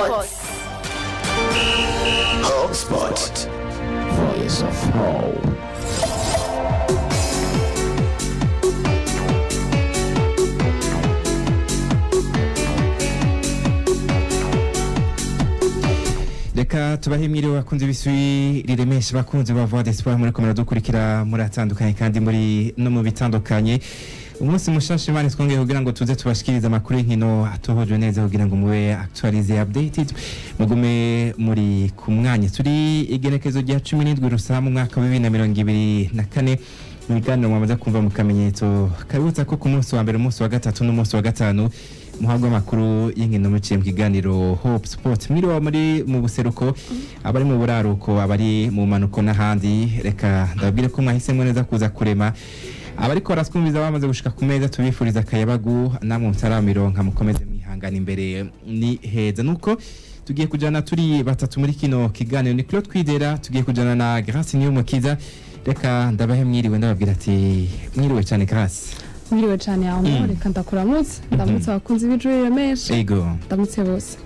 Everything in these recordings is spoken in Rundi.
Sports. Hotspot. Voice of Hope. Reka tubahe mwiriwe bakunzi b'iswi riremesha, bakunzi ba Voix d'Espoir, muri komera dukurikira muratandukanye kandi muri no mu bitandukanye. Umunsi mushasha Imana twongeye kugira ngo tuze tubashikirize amakuru y'inkino atohojwe neza kugira ngo mube actualize, updated, mugume muri ku mwanya. Turi igenekezo rya 17 Rusama umwaka wa 2024. Mu biganiro mwamaze kumva mu kamenyetso kabibutsa ko ku munsi wa mbere, umunsi wa gatatu n'umunsi wa gatanu muhabwa amakuru y'inkino muciye mu kiganiro Hope Sport. Mwiriwe muri mu buseruko, abari mu buraruko, abari mu manuko n'ahandi, reka ndababwire ko mwahisemo neza kuza kurema. Abariko baratwumviza bamaze gushika ku meza, tubifuriza akayabagu, namwe mutaramironka mukomeze mwihangana, imbere ni heza. Nuko tugiye kujana turi batatu muri kino kiganiro. Ni Claude Kwizera, tugiye kujana na Grace Niyumukiza. Reka ndabahe mwiriwe, ndababwira ati mwiriwe cyane, Grace. Mwiriwe cyane yawe. Reka ndakuramutse, ndamutse abakunzi b'ijwi riremesha. Ego. Ndamutse bose.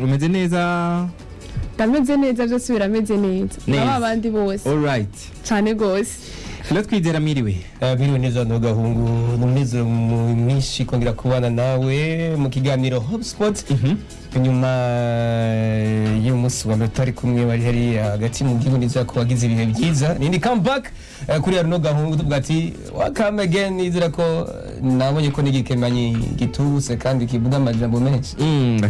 Umeze neza? Ndameze neza, byose birameze neza. Neza. Naba abandi bose. Alright. Cyane rwose. Claude Kwizera, mwiriwe. Biriwe neza ntugahungu, ni umunezero mwinshi kongera kubana nawe mu kiganiro Hope Sport nyuma y'umunsi wa mbere tutari kumwe, wari hariya hagati mu gihugu. Nizera ko wagize ibihe byiza. Nindi comeback kuri Arnaud Gahungu, tuvuga ati welcome again. Nizera ko nabonye ko n'igikemanyi gitubutse kandi kivuga amajambo menshi.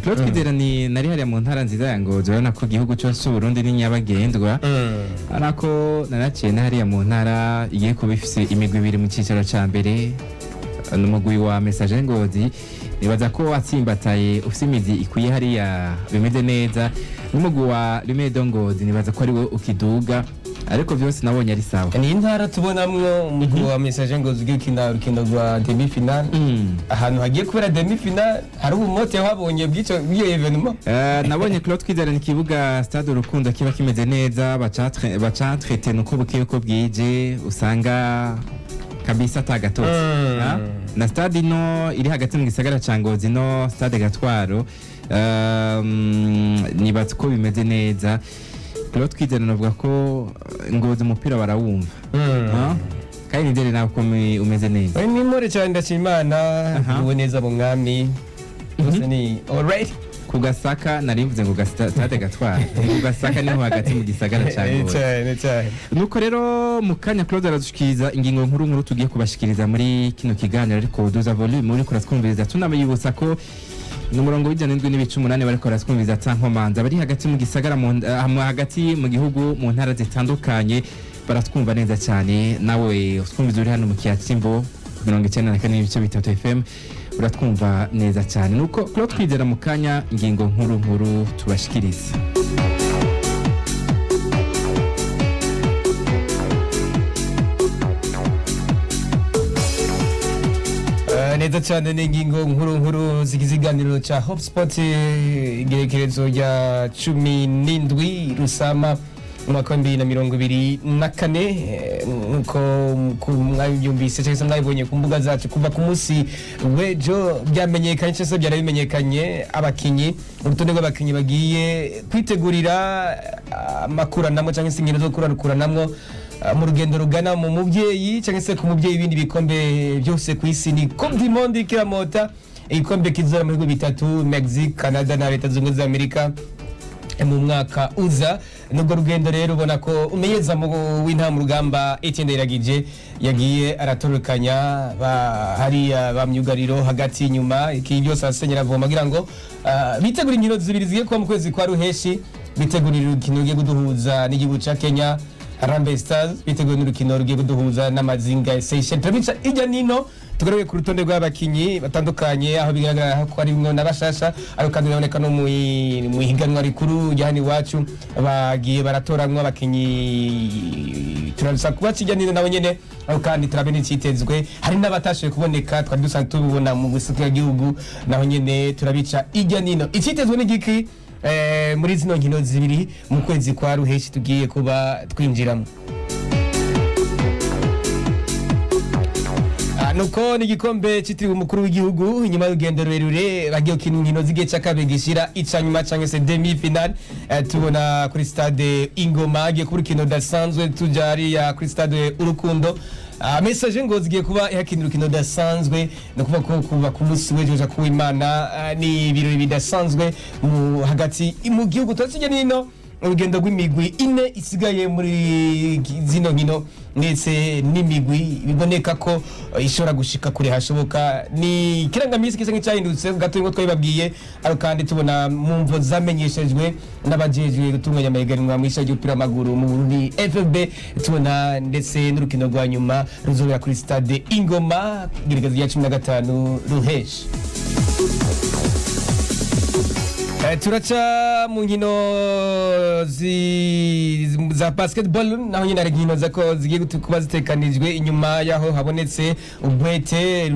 Claude Kwizera, ni nari hariya mu ntara nziza ya Ngozi. Urabona ko igihugu cyose c'Uburundi ni nyabagendwa, ariko naraciye na hariya mu ntara igiye kuba ifise imigwi ibiri mu cicaro ca mbere, n'umugwi wa Message Ngozi, nibaza ko watsimbataye, ufise imizi ikwiye hariya, bimeze neza, n'umugwi wa Lumedo Ngozi, nibaza ko ariwo ukiduga, ariko vyose nabonye ari sawa. Ni intara tubonamwo umugwi wa Message ngo ugiye gukina urukino rwa demi finale, ahantu hagiye kubera demi finale hari ubumote wabonye bw'icyo bw'iyo événement? Nabonye, Claude Kwizera, ni ikibuga Stade Urukundo kiba kimeze neza, baca entretena uko bukeye uko bwije, usanga kabisa atagatotsi. Ah, na stade ino iri hagati mu gisagara ca Ngozi, no stade Gatwaro, nibaza ko bimeze neza. Claude Kwizera, navuga ko Ngozi umupira barawumva. Ah, kandi nizere nawe ko umeze neza. Ni more cyane, ndashima Imana. Uwe neza mu mwami, byose ni alright. Ku Gasaka, nari mvuze ngo stade Gatwaro, ni ku Gasaka, niho hagati mu gisagara ca Ngozi. Cyane cyane. Nuko rero mu kanya Claude aradushikiriza ingingo nkuru nkuru tugiye kubashikiriza muri kino kiganiro, ariko duza volume uriko uratwumviriza. Tunabibutsa ko ni umurongo w'107.8 bariko baratwumviriza atankomanza, bari hagati mu gisagara hagati mu gihugu, mu ntara zitandukanye baratwumva neza cyane. Nawe utwumviza uri hano mu kiyaga c'Imbo, 94.3 FM, uratwumva neza cyane. Nuko Claude Kwizera, mu kanya ingingo nkuru nkuru tubashikiriza. Neza cyane, ni ingingo nkuru nkuru zigize ikiganiro cya Hope Sport, igerekerezo rya 17 Rusama umwaka wa 2024. Nkuko mwabyumvise cyangwa se mwabibonye ku mbuga zacu, kuva ku munsi w'ejo byamenyekanye cyangwa se byari bimenyekanye abakinyi, urutonde rw'abakinyi bagiye kwitegurira amakuranamwo cyangwa se inkino zo kurakuranamwo mu rugendo rugana mu mubyeyi cyangwa se ku mubyeyi ibindi bikombe byose ku isi, ni Coupe du Monde ikiramota, igikombe kizora mu bihugu bitatu, Mexique, Canada na Leta Zunze Ubumwe za Amerika, mu mwaka uza. Nubwo rugendo rero ubona ko umenyereza w'intama mu rugamba Etienne Ndayiragije yagiye aratorokanya ba hariya ba myugariro hagati, inyuma, iki byose asenyera avoma kugira ngo bitegure inkino zibiri zigiye kuba mu kwezi kwa ruheshi. Bitegurira urukino rugiye kuduhuza n'igihugu ca Kenya, Harambee Stars, biteguye n'urukino rugiye kuduhuza n'amazinga ya Seychelles. Turabica ijya nino, tugaruke ku rutonde rw'abakinyi batandukanye, aho bigaragara ko harimwo n'abashasha, ariko kandi biraboneka no mu ihiganwa rikuru rya hano iwacu bagiye baratoramwo abakinyi. Turabisa kuba kijya nino nabo nyene, ariko kandi turabe n'icitezwe, hari n'abatashoboye kuboneka twari dusanzwe tubibona mu gihugu, naho nyene turabica ijya nino. Icitezwe ni giki muri zino nkino zibiri mu kwezi kwa ruheshi tugiye kuba twinjiramo? Nuko ni igikombe cyitiriwe umukuru w'igihugu. Inyuma y'urugendo rurerure bagiye gukina inkino z'igihe cy'akabiri gishira ica nyuma cyangwa se demi final. Tubona kuri stade Ingoma hagiye kuba urukino rudasanzwe. Tuja hariya kuri stade Urukundo. Message ngo zigiye kuba ihakina urukino rudasanzwe, ni ukuvuga ko kuva ku munsi w'ejo uja kuw'Imana ni ibirori bidasanzwe mu hagati mu gihugu. Turasijya nino urugendo rw'imigwi ine isigaye muri zino nkino, ndetse n'imigwi biboneka ko ishobora gushika kure hashoboka. Ni ikirangamisi gisa nk'icyahindutse gato nk'uko twabibabwiye, ariko kandi tubona mu mvo zamenyeshejwe n'abajejwe gutunganya amahiganwa mu ishami ry'umupira w'amaguru mu Burundi FFB. Tubona ndetse n'urukino rwa nyuma ruzobera kuri stade Ingoma igerekezo rya 15 Ruheshi. Turaca mu nkino za basketball, naho nyine hari inkino zako zigiye kuba zitekanijwe inyuma yaho habonetse ubwete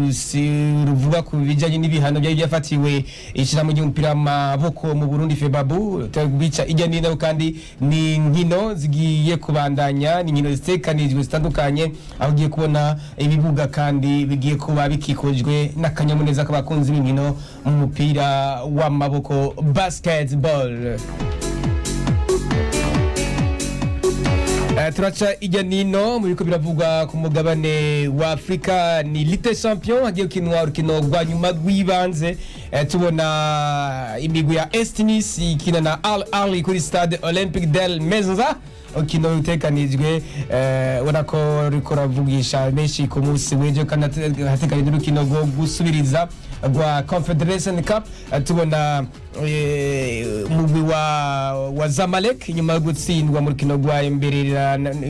ruvuga ku bijyanye n'ibihano byari byafatiwe ishyirahamwe ry'umupira w'amaboko mu Burundi FEBABU. Bica ijya n'ino, kandi ni inkino zigiye kubandanya, ni inkino zitekanijwe zitandukanye, aho ugiye kubona ibibuga kandi bigiye kuba bikikujwe n'akanyamuneza k'abakunzi b'inkino mu mupira w'amaboko basketball. Turaca ijya nino mu biriko biravugwa ku mugabane wa Afrika. Ni Ligue des Champions, hagiye gukinwa urukino rwa nyuma rw'ibanze. Tubona imigwi ya AS Tunis ikina na Al Ahly kuri stade Olympique del Mezza, urukino rutekanijwe ubona ko ruriko ruravugisha benshi ku munsi w'ejo, kandi hatekanijwe urukino rwo gusubiriza rwa Confederation Cup. Tubona umugwi wa Zamalek inyuma yo gutsindwa mu rukino rwa mbere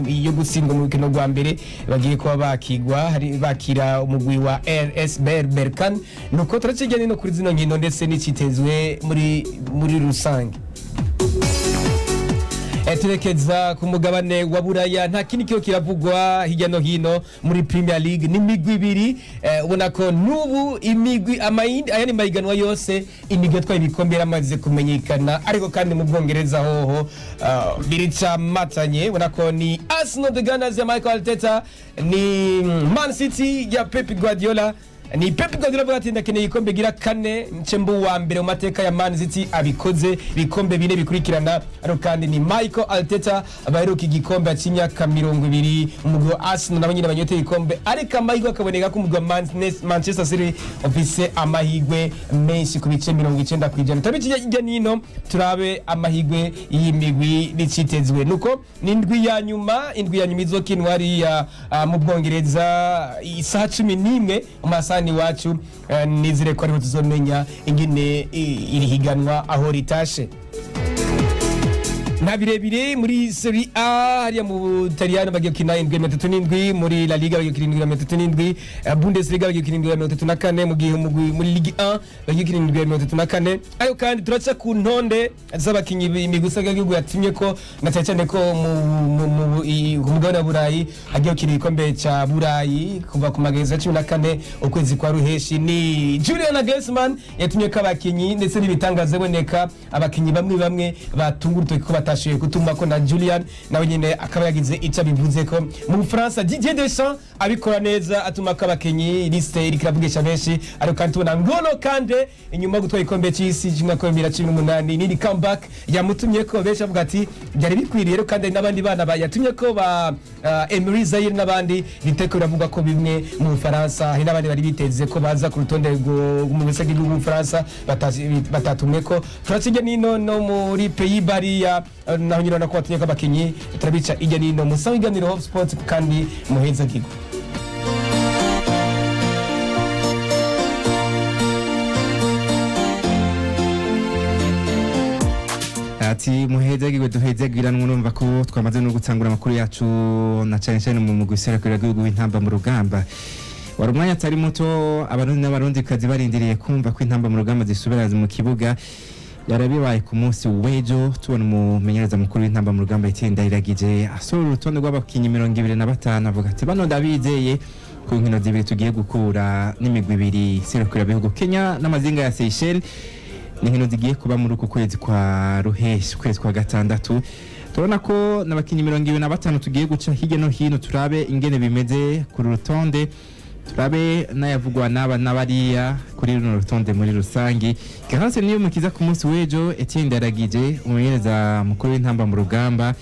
yo gutsindwa mu rukino rwa mbere bagiye kuba bakigwa bakira umugwi wa RS Berkane. Nuko turacigenda no kuri zino nkino ndetse n'icitezwe muri rusange. Turekeza ku mugabane wa Buraya, nta kindi kiyo kiravugwa hirya no hino muri Premier League. Ni imigwi ibiri ubona ko n'ubu imigwi amayindi ayandi mahiganwa yose imigwi yatwaye ibikombe yaramaze kumenyekana, ariko kandi mu Bwongereza hoho biricamatanye. Ubona ko ni Arsenal the Gunners ya Michael Arteta, ni Man City ya Pep Guardiola. Ni Pep Guardiola avuga ati ndakeneye igikombe gira kane, nce mba uwa mbere mu mateka ya Man City abikoze ibikombe bine bikurikirana. Ariko kandi ni Michael Arteta baheruka igikombe cy'imyaka 20, umugwi wa Arsenal nabo nyine banyoteye igikombe, ariko amahirwe akaboneka ko umugwi wa Manchester City ufise amahirwe menshi ku bice 90%. Turabe hirya nino, turabe amahirwe y'imigwi n'icitezwe. Nuko ni indwi ya nyuma, indwi ya nyuma izokinwa hariya mu Bwongereza isaha 11 mu masaha iwacu. Nizere ko ariho tuzomenya ingene iri higanwa aho ritashe. Nta birebire muri Serie A, hariya mu Butaliyano bagiye gukina indwi ya 37, muri La Liga bagiye gukina indwi ya 37, Bundesliga bagiye gukina indwi ya 34, mu gihe muri Ligue 1 bagiye gukina indwi ya 34. Ayo kandi turaca ku ntonde z'abakinyi imigwi isabwa y'igihugu yatumye ko, na cyane cyane ko ku mugabane wa Burayi hagiye gukina igikombe ca Burayi kuva ku magerezo ya 14 ukwezi kwa Ruheshi. Ni Julian Nagelsmann yatumye ko abakinyi ndetse n'ibitangaza biboneka, abakinyi bamwe bamwe batunga urutoki ko batashoboye gutuma ko na Julian nawe nyine akaba yagize icyo abivuze ko mu Bufaransa Didier Deschamps abikora neza, atuma ko abakinyi, liste iriko iravugisha benshi. Ariko kandi tubona Ngolo Kante inyuma yo gutwara igikombe cy'isi cy'umwaka wa 2018, nini comeback yamutumye ko benshi bavuga ati byari bikwiriye rero, kandi hari n'abandi bana yatumye ko ba Emery Zaire n'abandi biteko biravuga ko bimwe mu Bufaransa hari n'abandi bari biteze ko baza ku rutonde mu bisage bw'Ubufaransa batatumwe ko. Turakijya nino no muri Pays Bariya naho nyine urabona ko batumye ko abakinyi. Turabica ijya nino musabe iganiro Hope Sport kandi muheza gigo. Ati muhezagirwe, duhezagiranwe. Urumva ko twamaze no gutangura amakuru yacu na cyane cyane mu mugwi userukira igihugu w'intamba mu rugamba. Wari umwanya atari muto Abarundi n'Abarundikazi barindiriye kumva ko intamba mu rugamba zisubira mu kibuga. Yarabibaye ku munsi w'ejo, tubona umumenyereza mukuru w'intamba mu rugamba Etienne Ndayiragije asohora urutonde rw'abakinyi 25, avuga ati bano ndabizeye ku nkino zibiri tugiye gukura n'imigwi ibiri iserukira bihugu, Kenya n'amazinga ya Seychelles. Ni inkino zigiye kuba muri uku kwezi kwa Ruheshi, ukwezi kwa gatandatu. Turabona ko n'abakinyi 25 tugiye guca hirya no hino turabe ingene bimeze ku rutonde. Turabe n'ayavugwa n'aba n'abariya kuri runo rutonde muri rusangi. Garance niyo mukiza ku munsi w'ejo, Etienne Ndaragije, umumenyereza mukuru w'intamba mu rugamba,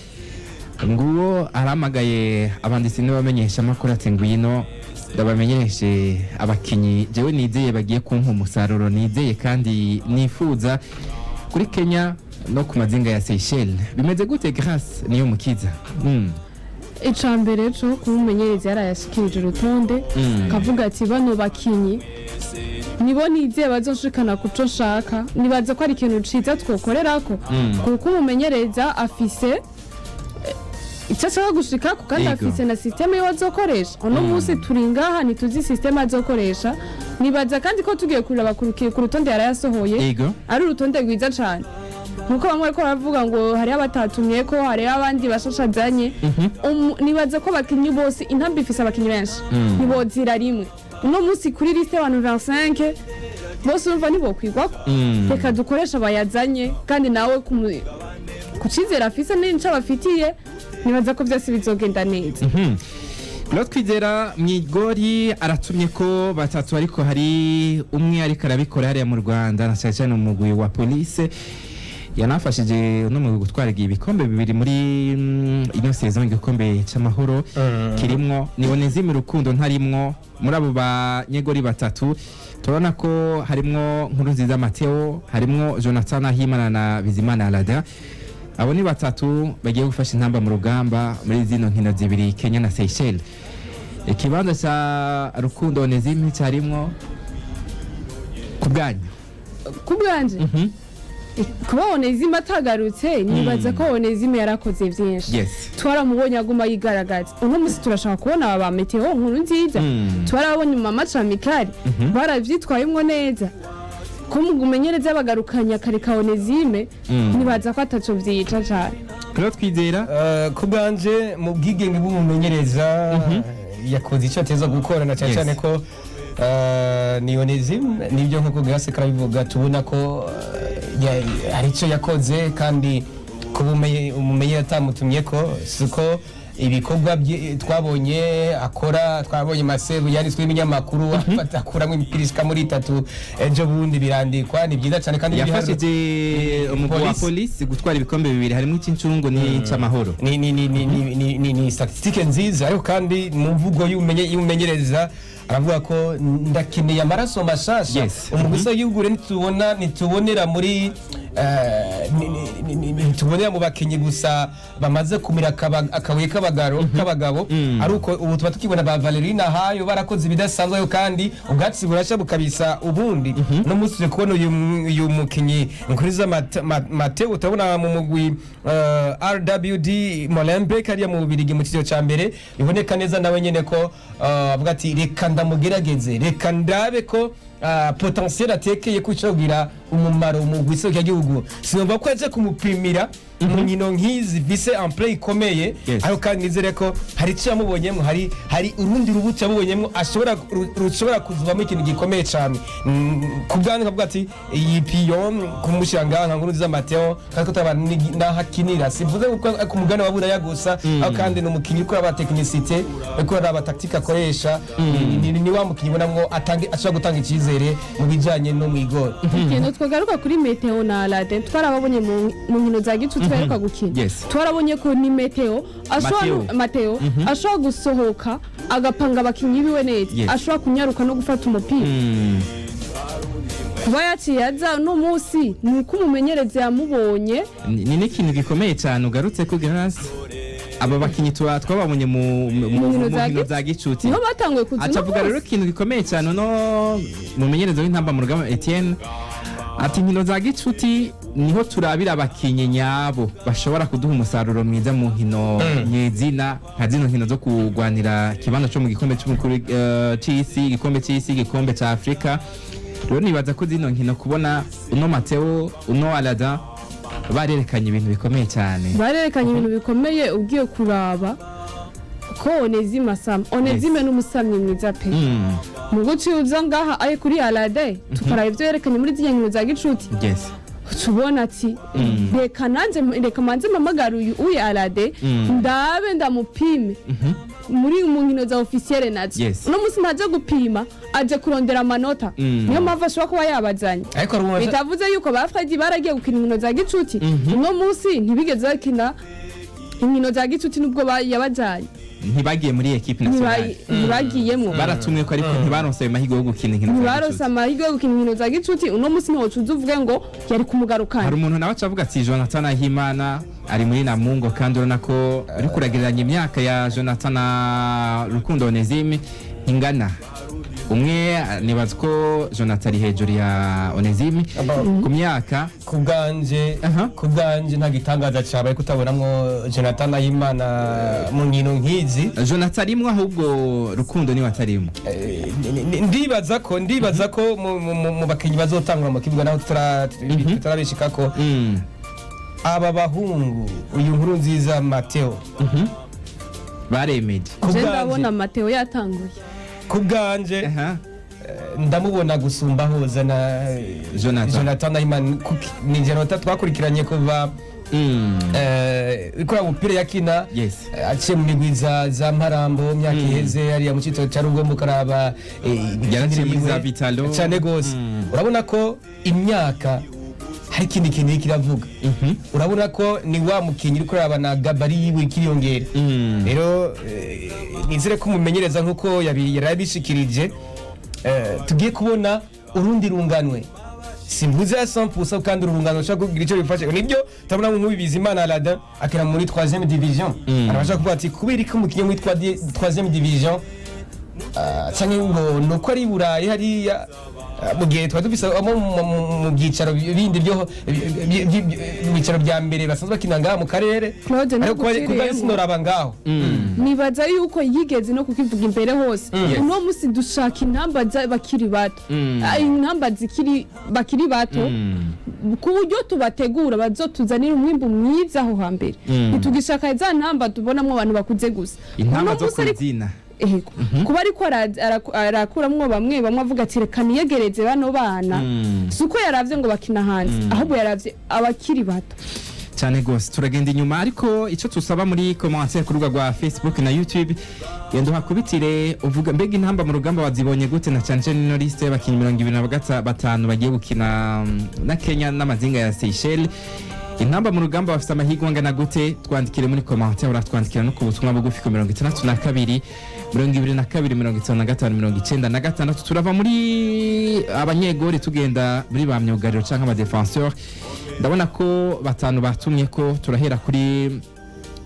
nguwo arahamagaye abanditsi n'abamenyesha amakuru ati: "Ngwino ndabamenyeshe abakinyi jewe nizeye bagiye kumpa umusaruro nizeye kandi nifuza kuri Kenya no ku mazinga ya Seychelles." Bimeze gute, Grace niyo mukiza? Ica mbere co kuba umumenyereza yarayashikirije urutonde, akavuga ati: "Bano bakinyi nibo nizeye bazoshikana kuco nshaka," nibaza ko ari ikintu ciza twokorerako, kuko umumenyereza afise icyo ashaka gushikako kandi afise na système yiwe azokoresha. Uno munsi turi ngaha ntituzi système azokoresha. Nibaza kandi ko tugiye kuraba ku rutonde yarayasohoye, ari urutonde rwiza cane, nkuko bamwe bariko baravuga ngo hariho abatatumye ko hariho abandi bashashazanye. Nibaza ko abakinyi bose, intambi ifise abakinyi benshi, ntibozira rimwe. Uno munsi kuri liste y'abantu 25 bose, urumva ntibokwigwako. Reka dukoreshe abayazanye, kandi nawe ku cizere afise n'inco abafitiye, nibaza ko vyose bizogenda neza. Claude Kwizera Mwigori aratumye ko batatu, ariko hari umwe ariko arabikora hariya mu Rwanda, na cyane cyane umugwi wa police yanafashije uno mugwi gutwara ibikombe bibiri muri ino saison. Igikombe c'amahoro kirimwo ni Onezime Rukundo, ntarimwo muri abo banyegori batatu. Turabona ko harimwo Nkurunziza Mateo, harimwo Jonathan Ahimana na Bizimana Alada. Abo ni batatu bagiye gufasha intamba mu rugamba muri zino nkino zibiri, Kenya na Seychelles. Ikibanza cya Rukundo Onezime cyarimwo ku bwanyu? Ku bwanje, kuba Onezime atagarutse, nibaza ko Onezime yarakoze vyinshi. Twaramubonye aguma yigaragaza. Uno munsi turashaka kubona aba ba Meteo nkuru nziza. Twarabonye mu mamaca amikari baravyitwayemwo neza. Ko mugumenyereza bagarukanya kare ka Onezime, nibaza ko ataco vyica cane. Claude Twizera? Ku bwanje, mu bwigenge bw'umumenyereza, yakoze icyo ateza gukora, na cyane cyane ko ni Onezime, nibyo nkuko Grace karabivuga, tubona ko hari icyo yakoze, kandi kuba umumenyereza atamutumye ko siko ibikorwa twabonye akora. Twabonye masebu yanditswe n'ibinyamakuru, afata akuramo imipira ishika muri itatu ejo bundi, birandikwa. Ni byiza cyane kandi Yafashije umugwi wa Police. polisi gutwara ibikombe bibiri, harimo icy'incungu n'icy'amahoro. Ni statistique nziza, ariko kandi mu mvugo y'umenyereza aravuga ko ndakeneye amaraso mashasha. Umugwi w'igihugu rero nitubona nitubonera muri ntitubonera mu bakinyi gusa bamaze kumira akabuye k'abagabo, ari uko ubu tuba tukibona ba Valerina Hayo barakoze ibidasanzwe, ariko kandi ubwatsi burasha bukabisa ubundi. No munsi turi kubona uyu mukinyi Nkuriza Mateo, utabona mu mugwi RWD Molenbeek hariya mu Bubirigi mu cyiciro cya mbere, biboneka neza nawe nyene ko avuga ati: "Reka ndamugerageze, reka ndabe ko potentiel atekeye ko ishobora kugira umumaro mu gihugu." Sinumva ko yaje kumupimira mu nkino nk'izi vise en play ikomeye, ariko kandi nizere ko hari icyo yamubonyemo, hari urundi rubuto yamubonyemo ashobora rushobora kuzuvamo ikintu gikomeye cyane. Ku bwanjye nkavuga ati iyi pion kumushyira ngaha nka Nkurunziza Mateo, kandi ko tabana n'aho akinira, simvuze ko ku mugabane wa Buraya gusa, ariko kandi ni umukinnyi ukora aba technicité, ukora aba tactique akoresha, ni wa mukinnyi ubonamwo ashobora gutanga icyizere mu bijyanye no mu igoro. Ikintu twagaruka kuri Meteo na Aladen, twarababonye mu nkino za gicuti baheruka gukina. Twarabonye ko ni Meteo ashobora Mateo. Mateo ashobora gusohoka agapanga abakinyi biwe neza, ashobora kunyaruka no gufata umupira. Kuba yaciye aza uno munsi ni uko umumenyereza yamubonye. Ni n'ikintu gikomeye cyane ugarutse ko, Grace. Aba bakinyi tuba twababonye mu nkino za nkino za gicuti, niho batanguye kuza aca uno avuga rero munsi. ikintu gikomeye cyane uno mumenyereza w'intamba mu rugamba Etienne, ati: "Inkino za gicuti niho turabira abakinyi nyabo bashobora kuduha umusaruro mwiza mu nkino nyezina, nka zino nkino zo kurwanira ikibanza cyo mu gikombe cy'umukuru c'isi, igikombe c'isi, igikombe ca Afurika." Rero nibaza ko zino nkino, kubona uno Mateo, uno Alada, barerekanye ibintu bikomeye cyane. Barerekanye ibintu bikomeye. Ugiye kuraba ko Onezime asama, Onezime ni umusamyi mwiza pe. Mu guciye uza ngaha ari kuri Alade, tukaraba ibyo yerekanye muri ziriya nkino za gicuti. Tubona ati reka nanjye, reka manze mpamagare uyu uyu arade, ndabe ndamupime muri mu nkino za officiel nazo. Uno munsi ntaje gupima, aje kurondera amanota. Niyo mpamvu ashobora kuba yabazanye. Ariko hari umuntu Bitavuze yuko ba Fredi baragiye gukina inkino za gicuti. Uno munsi ntibigeze bakina inkino za gicuti nubwo yabajanye. Ntibagiye muri équipe nationale. Ntibagiyemwo. Baratumwe ko, ariko ntibaronse ayo mahirwe yo gukina inkino za Ntibaronse gicuti. amahirwe yo gukina inkino za gicuti. Uno munsi ntiwocuza uvuge ngo yari kumugarukana. Hari umuntu nawe aca avuga ati Jonathan Ahimana ari muri Namungo, kandi urabona ko uri kuragereranya imyaka ya Jonathan na Rukundo Onesime ingana. Umwe nibaza ko Jonathan ari hejuru ya Onesime ku myaka. Ku bwanje, ku bwanje nta gitangaza cyabaye kutabonamwo Jonathan Nahimana mu nkino nk'izi. Jonathan arimwo, ahubwo Rukundo niwe atarimo. Ndibaza ko mu bakinyi bazotangura mu kibuga, naho tutarabishikako, aba bahungu, uyu nkuru nziza Mateo. Baremeje. Ku Je bwanje- ndabona Mateo yatanguye. Ku bwanje ndamubona gusumba hoza na Jonathan. Jonathan Nahimana. Ni Jonathan twakurikiranye kuva ikora umupira yakina aciye mu migwi za Mparambo mu myaka iheze hariya mu cito cya Rugombo, karaba Yaraciye muri imikinire za yiwe. Vitalo. Cyane gose. Urabona ko imyaka hari ikindi kintu iriko iravuga. Urabona ko ni wa mukinyi uriko uraba na gabarit yiwe ikiriyongera. Rero nizere ko umumenyereza nk'uko yarabishikirije, tugiye kubona urundi runganwe. Simvuze ya 100%, kandi uru rungano rushobora kugira icyo bifashe. Nibyo, turabona nk'ubu Bizimana Aladin akina muri 3e division. Arabasha kuvuga ati kubera ko umukinyi muri 3e division, canke ngo nuko ari i Burayi hariya, mu gihe twari dufise abo mu byicaro bindi byo mu byicaro bya mbere basanzwe bakina ngaha mu karere. Claude, Ariko kubwa ntaguciriyemo. sinoraba ngaho. Nibaza yuko yigeze no kukivuga imbere hose. Uno munsi dushaka intamba bakiri bato. Intamba zikiri bakiri bato, ku buryo tubategura bazotuzanira umwimbu mwiza aho hambere. Ntitugishaka za ntamba tubonamwo abantu bakuze gusa. Intamba Uno zo munsi kuzina. Ego. Kuba ariko arakuramwo bamwe bamwe, avuga ati reka niyegereze bano bana. Si uko yaravye ngo bakina hanze, ahubwo yaravye abakiri bato. Cyane gose. Turagenda inyuma, ariko icyo tusaba muri commentaire ku rubuga rwa Facebook na YouTube, genda uhakubitire uvuga mbega intamba mu rugamba wazibonye gute, na cyane cyane ino liste y'abakinnyi 25 bagiye gukina na Kenya n'amazinga ya Seychelles. Intamba mu rugamba bafite amahirwe angana gute? Twandikire muri commentaire, uratwandikira no ku butumwa bugufi ku 62 22 55 96. Turava muri abanyegori tugenda muri ba myugariro canke aba défenseur. Ndabona ko batanu batumye ko turahera kuri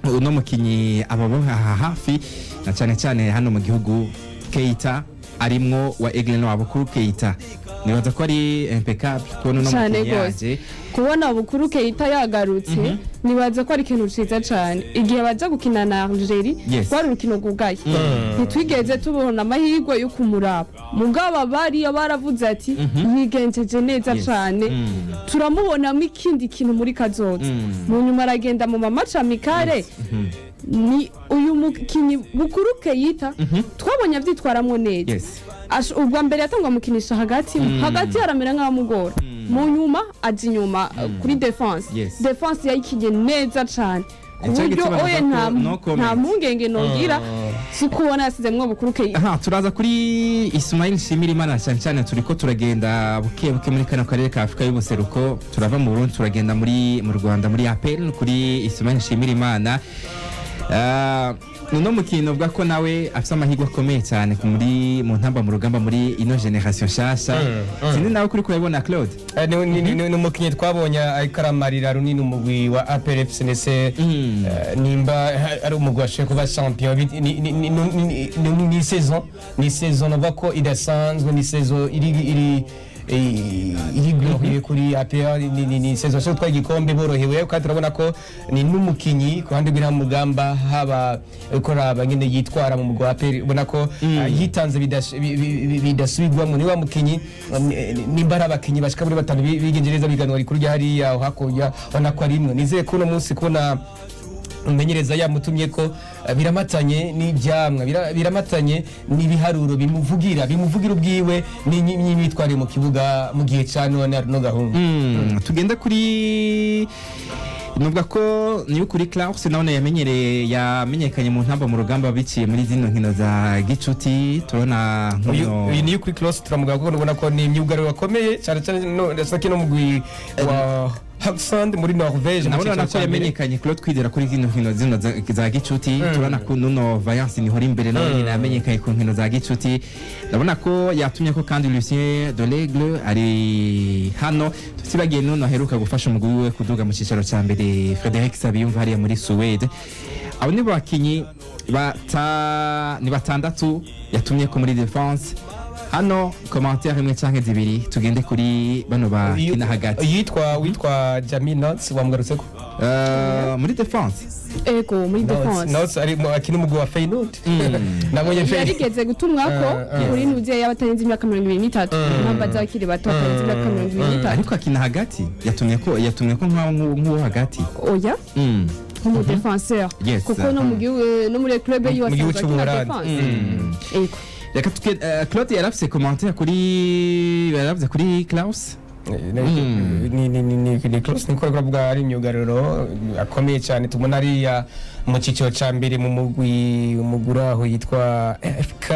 uno mukinyi ababoha aha hafi na cyane cyane hano mu gihugu, Keita arimwo wa Aigle Noir. Bukuru Keita, nibaza ko ari impeccable kubona uno Cane mukinyi gose. yaje. Kubona Bukuru Keita yagarutse, nibaza ko ari ikintu ciza cane. Igihe baja gukina na Algerie, rwari urukino rwugaye, ntitwigeze tubona amahirwe yo kumuraba. Mugabo bariya baravuze ati yigenjeje neza cane, turamubonamo ikindi kintu muri kazoza. Mu nyuma aragenda mu ma match amical. Ni uyu mukinyi Bukuru Keita twabonye avyitwaramwo neza. Ubwa mbere yatangwa amukinisha hagati hagati, aramera nk'amugora. Mu nyuma aja inyuma kuri défense. Défense yayikinye neza cane ku Nico buryo gituma oye navuga ko no comment. Nta mpungenge nogira si kubona yasizemwo Bukuru Keita. Aha turaza kuri Ismail Nshimirimana. Cyane cyane turiko turagenda buke buke muri kano karere ka Afrika y'ubuseruko. Turava mu Burundi turagenda muri mu Rwanda muri APR kuri Ismail Nshimirimana. Nuno mukino uvuga ko nawe afite amahirwe akomeye cyane muri mu ntamba mu rugamba muri ino génération nshasha. Sinzi nawe kuri kurabibona, Claude. Ni umukinnyi twabonye ariko aramarira runini umugwi wa APR FC, ndetse nimba ari umugwi washoboye kuba champion, ni saison navuga ko idasanzwe, ni saison iri glorieux kuri APR, ni saison ashobora gutwara igikombe borohewe. Kandi turabona ko ni n'umukinyi ku ruhande rw'intamugamba, haba uko nyine yitwara mu mugwi wa APR, ubona ko yitanze bidasubirwamo. Ni wa mukinyi, nimba ari abakinyi bashika muri batanu bigenje neza biganwa rikuru rya hariya hakurya, ubona ko ari imwe. Nizeye ko uno munsi kubona Umumenyereza yamutumye ko biramatanye n'ibyamwa, biramatanye n'ibiharuro bimuvugira ubwiwe n'imyitwarire mu kibuga mu gihe ca none ari no gahunda. Tugende kuri, nuvuga ko niyo kuri Klaus naone yamenyereye, yamenyekanye mu ntamba mu rugamba biciye muri zino nkino za gicuti, turabona uyu nkuno. Uyu niyo kuri Klaus turamugaga kuko ubona ko ni imyugariro bakomeye cyane cyane no ndetse no mugwi wa Haugesund muri Norvège mu Nabona ciciro ko ca mbere. yamenyekanye Claude Kwizera kuri zino nkino zino za gicuti. Turabona ko nuno Vaillance nihora imbere nawe nyine yamenyekanye ku nkino za gicuti. Ndabona ko yatumye ko kandi Lucien de l'Aigle ari hano, tutibagiye nuno aheruka gufasha umugwi wiwe kuduga mu cicaro ca mbere, Frederic Sabiyumva hariya muri Suwede. Abo ni bo bakinyi ni batandatu yatumye ko muri défense. Hano commentaire imwe canke zibiri, tugende kuri bano bakina hagati. Yitwa witwa Jamie Notes wamugarutseko. Muri défense. Ego, muri défense. Notes ari akina umugwi wa Feyenoord, nabonye Feyenoord. Yarigeze gutumwa ko kuri nuziye y'abatarenze imyaka 23, impamvu z'abakiri bato batarenze imyaka 23. Ariko akina hagati, yatumye ko nk'uwo hagati. Oya, nk'umudefenseur, kuko no mu gihugu, no muri club yiwe Mu gihugu asanzwe akina c'Ubuholandi. défense. Ego. Reka Claude yarafise commentaire kuri, yaravuze kuri Klaus. Ni Klaus niko ariko aravuga, ari imyugariro akomeye cyane tubona ariya mu cyiciro cya mbere mu mugwi umugwi aho yitwa FK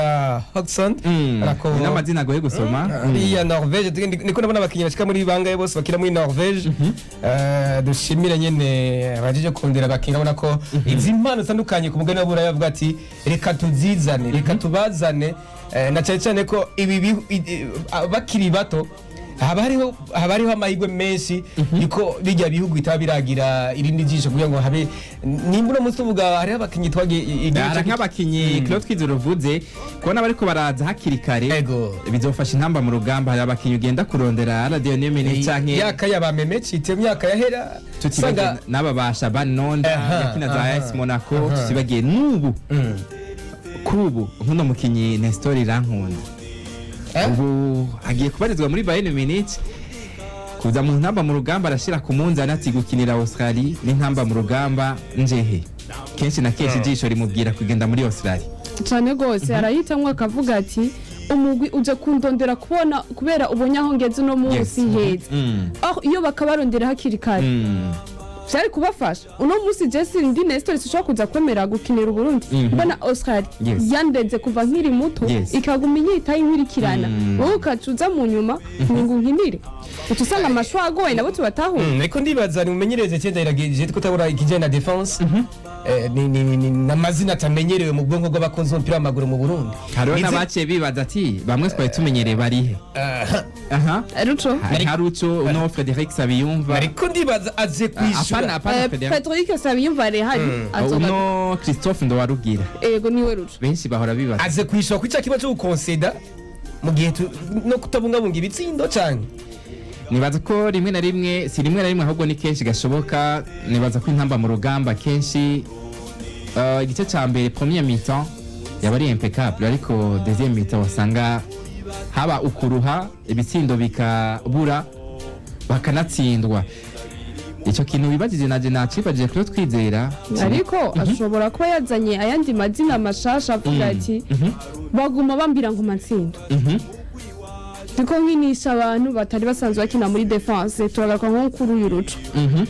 Haugesund. Ni n'amazina agoye gusoma. Ariya Norvège niko ndabona abakinnyi bashika muri bangahe bose bakina muri Norvège. Dushimire nyene abajeje kundira abakinnyi, urabona ko izi mpano zitandukanye ku mugabane w'Uburaya bavuga ati reka tuzizane, reka tubazane. Na cyane cyane ko ibi bakiri bato haba hariho amahirwe menshi yuko bijya bihugu bitaba biragira irindi jisho kugira ngo habe nimba uno munsi tuvuga hariho abakinnyi twagiye igihugu Hari nk'abakinyi Claude Kwizera uvuze kubona bariko baraza hakiri kare, bizofasha intamba mu rugamba. Hari abakinyi ugenda kurondera Radio Nemene canke Myaka ya ba Meme cite myaka yahera. Tutibagiye usanga n'aba ba Shaban Nonda yakina za AS Monaco, tutibagiye n'ubu kubu nk'uno mukinyi Nestor Irankunda. Eh? Ubu agiye kubarizwa muri Bayern Munich, kuza mu ntamba mu rugamba arashira ku munzani ati gukinira Australie n'intamba mu rugamba njehe? Kenshi na kenshi ijisho rimubwira kugenda muri Australie. Cyane rwose, arahitamwo akavuga ati umugwi uje kundondera kubona kubera ubonye aho ngeze uno munsi heza. Aho iyo bakabarondera hakiri kare vyari kubafasha. Uno munsi Jesse ndi Nestor sinshobora kuza kwemera gukinira Uburundi mbona Australia yandenze kuva nkiri muto, ikaguma inyitaho inkurikirana, wowe ukaca uza mu nyuma ngo nkinire, uca usanga amashuri agoye nabo tubatahura. Ariko ndibaza ni umenyereze cyenda iragejeje ko tabura ikijyanye na défense. Ni n'amazina atamenyerewe mu bwonko bw'abakunzi b'umupira w'amaguru mu Burundi. Hariho n'abaciye bibaza ati bamwe twari tumenyereye barihe? Aha. Ruco. Hari Haruco, uno Frederic Sabiyumva. Ariko ndibaza aje Apana, kwishura. apana Frederic. Frederic Sabiyumva arehari azoba. Uno Christophe Ndowarugira. Ego, niwe Ruco. Benshi bahora bibaza. Aze kwishura kuri cya kibazo cyo gukonseda mu gihe no kutabungabunga ibitsindo cyane. Nibaza ko rimwe na rimwe, si rimwe na rimwe ahubwo ni kenshi gashoboka, nibaza ko intamba mu rugamba kenshi igice ca mbere, première mi-temps, yaba ari impeccable, ariko deuxième mi-temps wasanga haba ukuruha, ibitsindo bikabura, bakanatsindwa. Icyo kintu wibagije naje nacibagije kuri Twizera. Ariko ashobora kuba yazanye ayandi mazina mashasha avuga ati baguma bambira ngo matsindo, ndiko nkinisha abantu batari basanzwe bakina muri défense. Turagaruka nko kuri uyu Ruco,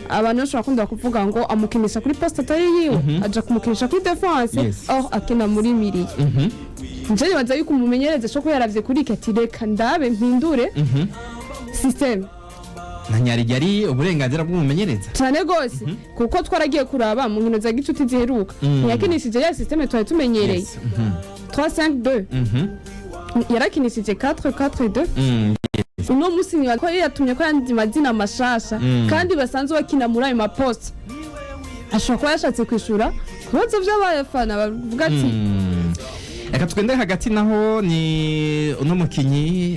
abantu benshi bakunda kuvuga ngo amukinisha kuri poste atari yiwe, aja kumukinisha kuri défense aho akina muri milieu. Nje nibaza yuko umumenyereza ashobora kuba yaravye kuri iki ati reka ndabe mpindure système. Na nyarigya ari uburenganzira bw'umumenyereza. Cyane rwose, kuko twaragiye kuraba mu nkino za gicuti ziheruka, ntiyakinishije ya système twari tumenyereye 3-5-2, yarakinishije 4-4-2. Uno munsi niba ko yatumye ko yandi mazina mashasha kandi basanzwe bakina muri ayo maposte, ashobora kuba yashatse kwishura ku bibazo by'abafana bavuga ati Reka tugende hagati naho. Ni uno mukinyi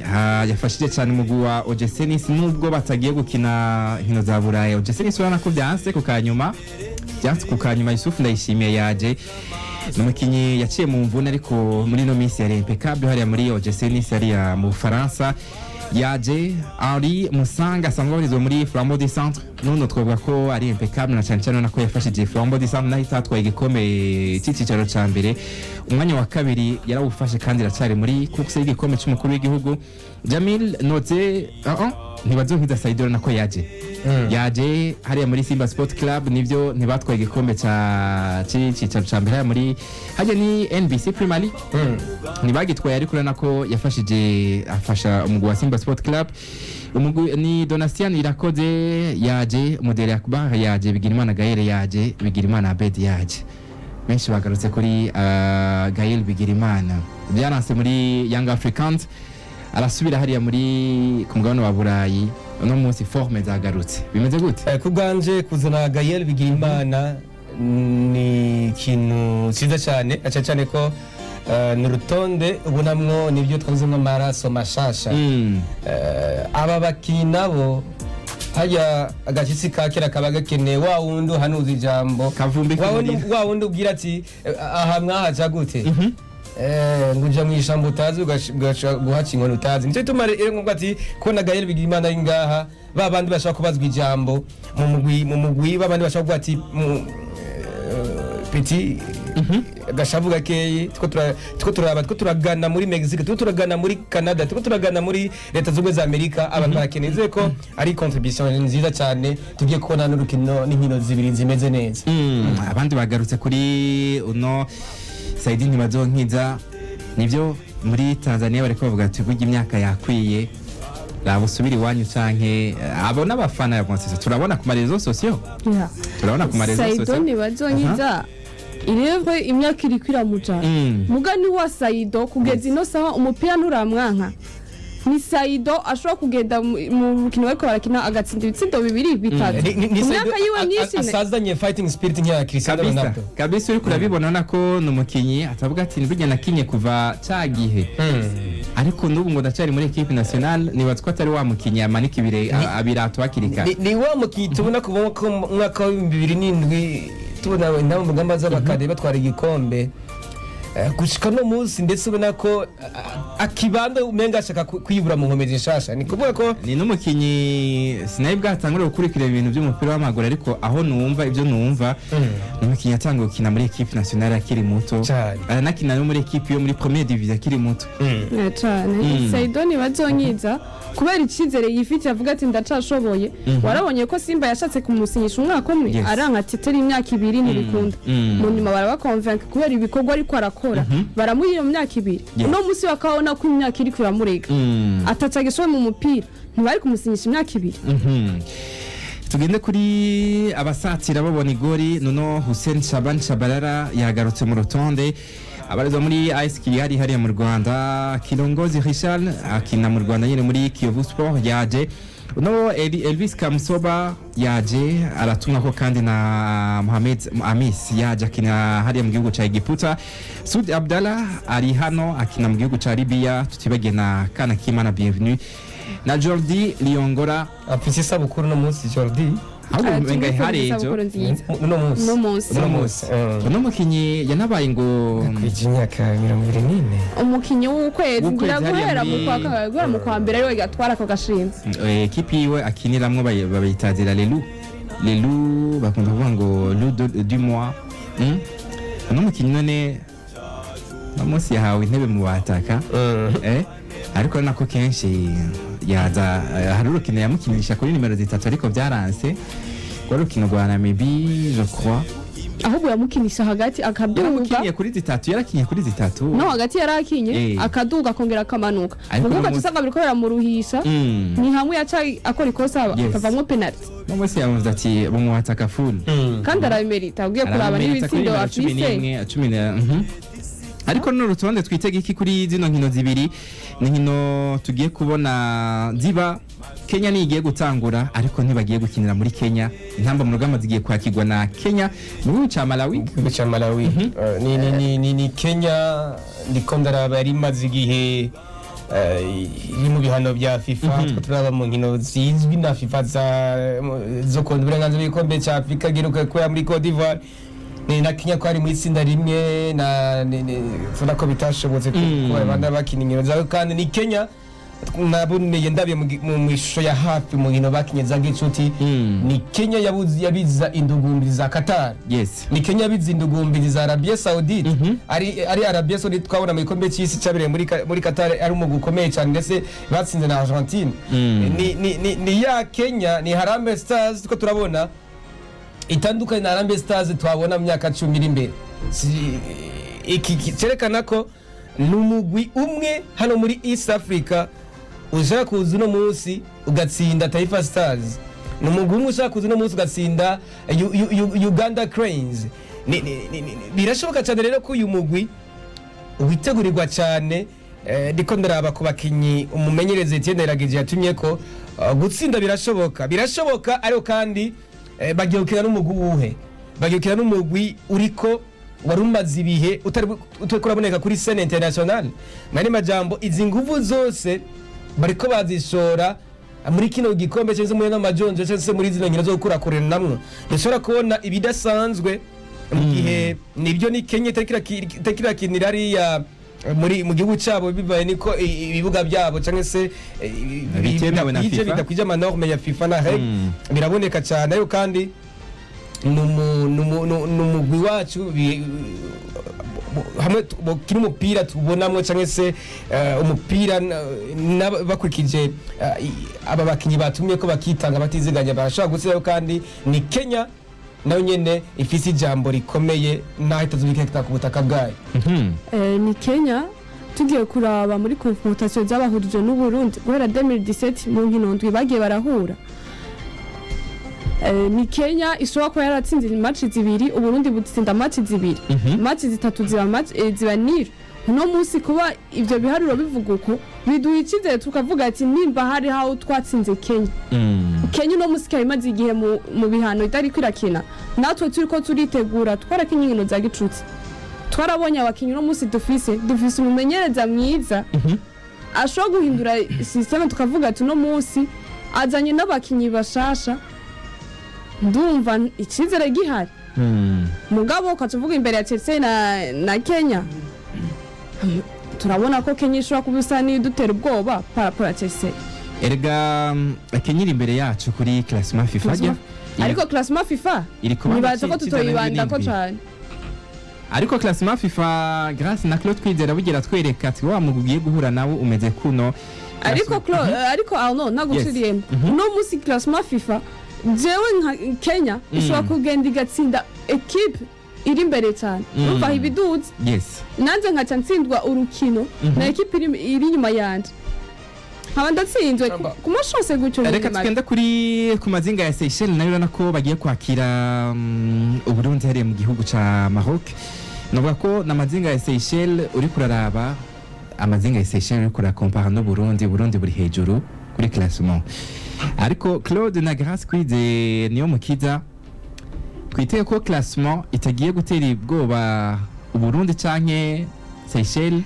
yafashije cyane umugwi wa OGC Nice nubwo batagiye gukina inkino za Burayi. OGC Nice urabona ko byanse ku kanyuma, byanse ku kanyuma. Yusuf Ndayishimiye yaje, ni umukinyi yaciye mu mvune ariko muri ino minsi yari impeccable hariya muri OGC Nice hariya mu Bufaransa. Yaje Henri Musanga asanzwe abarizwa muri Flambeau du Centre. Nuno twavuga ko ari impeccable, na cyane cyane nako yafashije Flambeau du Centre, naho itatwaye igikombe cy'icicaro ca mbere, umwanya wa kabiri yarawufashe, kandi iracari muri course y'igikombe c'umukuru w'igihugu. Jamil Noze, Ntibazonkiza Saidoro nako yaje hariya muri Simba Sport Club. Nivyo, ntibatwaye igikombe ca c'icicaro ca mbere hariya muri hajya ni NBC Premier League, ntibagitwaye, ariko urabona ko yafashije, afasha umugwi wa Simba Sport Club. Umugwi ni Donatien Irakoze yaje, Mudere Akbar yaje, Bigirimana Gaël yaje, Bigirimana Abed yaje. Benshi bagarutse kuri Gaël Bigirimana. Byaranse muri Young Africans, arasubira hariya muri ku mugabane wa Burayi. Uno munsi forme zagarutse, bimeze gute? Ku bwanje, kuzana Gaël Bigirimana ni ikintu cyiza cyane, na cyane cyane ko ni urutonde ubonamwo nibyo twavuzemo, amaraso mashasha. Aba bakinyi nabo hajya agashyitsi ka kera kaba gakeneye wa wundi uhanuza ijambo. Kavumbi wa wundi k'umuriro. Wa wundi ubwira ati: "Aha mwahaca gute?" Ngo uja mu ishyamba utazi, ugaca guhaca inkoni utazi. Nicyo gituma rero ngombwa ati kubona Gaël Bigirimana ari ngaha, ba bandi bashaka kubazwa ijambo mu mugwi, ba bandi bashaka kuvuga ati petit gashavu gakeyi, two turaba, two turagana muri Mexique, two turagana muri Canada, two turagana muri Leta Zunze Ubumwe za Amerika. Abantu barakeneye. Nizeye ko ari contribution nziza cyane, tugiye kubona n'urukino n'inkino zibiri zimeze neza. Abandi bagarutse kuri uno Saidi Ntibazonkiza. Nivyo, muri Tanzania bariko bavuga ati burya imyaka yakwiye, raba usubire iwanyu, canke abo n'abafana ya Bonsese turabona ku ma réseaux sociaux. Turabona ku ma réseaux Saido sociaux. Ntibazonkiza irevwe, imyaka iriko iramujana. Mugani wa Saido, kugeza ino saha umupira nturamwanka. Ni Saido ashobora kugenda mu mukino bariko barakina, agatsinda ibitsindo bibiri, bitatu. Ni Ku Saido myaka yiwe myinshi asazanye fighting spirit nk'iya Cristiano Kabisa. Ronaldo. Kabisa, uriko urabibona nako ni umukinyi atavuga ati burya nakinye kuva ca gihe, ariko n'ubu ngo ndacari muri équipe nationale. Nibaza ko atari wa mukinyi yamanika abirato hakiri kare. Ni wa mukinyi tubona kuva mu mwaka wa 2007, tubona intamba mu rugamba z'abakade batwara igikombe, gushika no munsi, ndetse ubona ko akibanda umenga ashaka kwibura mu nkomezi nshasha. Ni kuvuga ko Ni n'umukinyi sinari bwatangure gukurikira ibintu by'umupira w'amaguru, ariko aho numva, ibyo numva, ni umukinyi yatanguye gukina muri équipe nationale akiri muto. Cane. Aranakina no muri équipe yo muri première division akiri muto. Cane. Saido Ntibazonkiza, kubera icizere yifitiye, avuga ati ndacashoboye. Warabonye ko Simba yashatse kumusinyisha umwaka umwe, aranka ati teri imyaka 2 ntibikunda. Mu nyuma barabakonvenka kubera ibikorwa ariko arakora, baramuha iyo myaka 2. Uno munsi bakabona ko imyaka iriko iramurega, atacagishoboye mu mupira, ntibari kumusinyisha imyaka 2. Tugende kuri abasatira babona igori. Nono Hussein Shaban Shabalala yagarutse mu rutonde, abarizwa muri AS Kigali hariya mu Rwanda. Kilongozi Richard akina mu Rwanda nyine muri Kiyovu Sport, yaje. Uno Elvis Kamsoba yaje, aratumwa ko kandi na Mohamed Amis yaje, akina hariya mu gihugu ca Egiputa. Sud Abdallah ari hano, akina mu gihugu ca Libya. Tutibagiye na Kana Kimana Bienvenue na Jordi Liongora. Afise isabukuru no munsi Jordi. Ahubwo umenga hari ejo. Isabukuru nziza. Uno munsi. Uno munsi. Uno munsi. Uno mukinyi yanabaye ngo Kwija imyaka 24. Umukinyi w'ukwezi W'ukwezi ngira hariya guhera mu kwa kabiri, guhera mu kwa mbere ariwe gatwara ako gashimwe. Ekipi yiwe akiniramwo bayitazira Lelu Lelu, bakunda kuvuga ngo loup du mois. Uno mukinyi none uno munsi yahawe intebe mu bataka, ariko nako kenshi yaza, hari urukino yamukinisha kuri nimero 3, ariko byaranse, rwari urukino rwa Namibie, je crois. Ahubwo yamukinisha hagati akaduga. Yaramukiniye kuri 3, yarakinye kuri 3. No hagati yarakinye, akaduga akongera akamanuka. Ariko muguga uno munsi- usanga biriko biramuruhisha. Ni hamwe yaca akora ikosa, akavamwo penalty. Uno munsi yavuze ati bumuhataka full. Kandi arabimerita, ugiye kuraba Arabimerita kuri n'ibitsindo nimero cumi afise. n'imwe, cumi na-. Ariko runo rutonde twitega iki kuri zino nkino zibiri? Ni nkino tugiye kubona ziba Kenya niyo igiye gutangura, ariko ntibagiye gukinira muri Kenya. Intamba mu rugamba zigiye kwakirwa na Kenya mu gihugu ca Malawi. Igihugu ca Malawi. Ni Kenya ndiko ndaraba yari imaze igihe iri mu bihano bya FIFA. Two turaba mu nkino zizwi na FIFA zo kongera uburenganzira bw'igikombe cya Afurika giheruka kubera muri Cote d'Ivoire. Ni na Kenya ko ari mu itsinda rimwe na tubona ko bitashobotse kuba banda bakina inkino zawe, kandi ni Kenya. Naboneye ndabiye mu ishusho ya hafi mu nkino bakinye za gicuti, ni Kenya yabiza indugumbiri za Qatar, ni Kenya yabiza indugumbiri za Arabia Saudite. Ari Arabia Saudite twabona mu gikombe cy'isi cyabereye muri Qatar ari umugwi ukomeye cyane, ndetse batsinze na Argentine. Ni ya Kenya, ni Harambee Stars ko turabona itandukanye na Harambee Stars twabona mu myaka 10 iri imbere. Iki cyerekana ko ni umugwi umwe hano muri East Africa ushaka kuza uno munsi ugatsinda Taifa Stars, ni umugwi umwe ushaka kuza uno munsi ugatsinda Uganda Cranes. Birashoboka cyane rero ko uyu mugwi witegurirwa cyane. Ndiko ndaraba ku bakinyi umumenyereza Etienne Ndayiragije yatumye ko gutsinda birashoboka, birashoboka, ariko kandi bagiye gukina n'umugwi uwuhe? Bagiye gukina n'umugwi uriko wari umaze ibihe utari kuraboneka kuri scène internationale. Mani majambo, izi nguvu zose bariko bazishora muri kino gikombe cyangwa se muri ano majonjo cyangwa se muri zino nkino zo gukurakurana namwo, dushobora kubona ibidasanzwe mu gihe nibyo ni Kenya itariko irakinira hariya mu gihugu cyabo, bibaye niko ibibuga byabo cyangwa se Bitemewe na bidakwije FIFA. Bidakwije amanorme ya FIFA na reg biraboneka cyane, ariko kandi ni umugwi wacu hamwe kiri umupira tubonamwo cyangwa se umupira bakurikije aba bakinyi batumye ko bakitanga batiziganya, barashobora gutsinda. Kandi ni Kenya nayo nyene ifise ijambo rikomeye naho itazubikeka ku butaka bwayo. Ni Kenya tugiye kuraba muri confrontation z'abahurije n'Uburundi guhera 2017 mu nkino ndwi bagiye barahura. Ni Kenya ishobora kuba yaratsinze match zibiri, Uburundi butsinda match zibiri, match zitatu ziba match ziba nil. Uno munsi kuba ivyo biharuro bivuga uko biduha icyizere, tukavuga ati nimba hari aho twatsinze Kenya, Kenya uno munsi ikaba imaze igihe mu bihano itariko irakina, natwe turiko turitegura, twarakinye inkino za gicuti, twarabonye abakinyi uno munsi dufise umumenyereza mwiza ashobora guhindura système, tukavuga ati uno munsi azanye n'abakinyi bashasha, ndumva icyizere gihari. Mugabo ukaca uvuga imbere ya Chelsea na Kenya, turabona ko Kenya ishobora kuba isa n'idutera ubwoba par rapport ya Chelsea. Erega Kenya iri imbere yacu kuri classement FIFA rya. Ariko classement FIFA Iri ku kibanza nibaza ko tutoyibandako c'107. cane. Ariko classement FIFA, Grace na Claude Kwizera, bugira twereka ati wa mugwi ugiye guhura nawe umeze kuno. Ariko ariko Arno, naguciriyemo, uno munsi classement FIFA, jewe nka Kenya ishobora kugenda igatsinda équipe iri imbere cyane, urumva aho ibiduze, nanjye nkaca ntsindwa urukino na équipe iri inyuma yanje, nkaba ndatsinzwe ku mashose gutyo. Reka Muri make. tugende ku mazinga ya Seychelles, nayo urabona ko bagiye kwakira Uburundi hariya mu gihugu ca Maroc. Novuga ko na mazinga ya Seychelles, uri kuraraba amazinga ya Seychelles, uri kurakompara n'Uburundi, Burundi buri hejuru kuri classement. Ariko Claude na Grace Kwize niyo mukiza, twiteye ko classement itagiye gutera ubwoba Uburundi canke Seychelles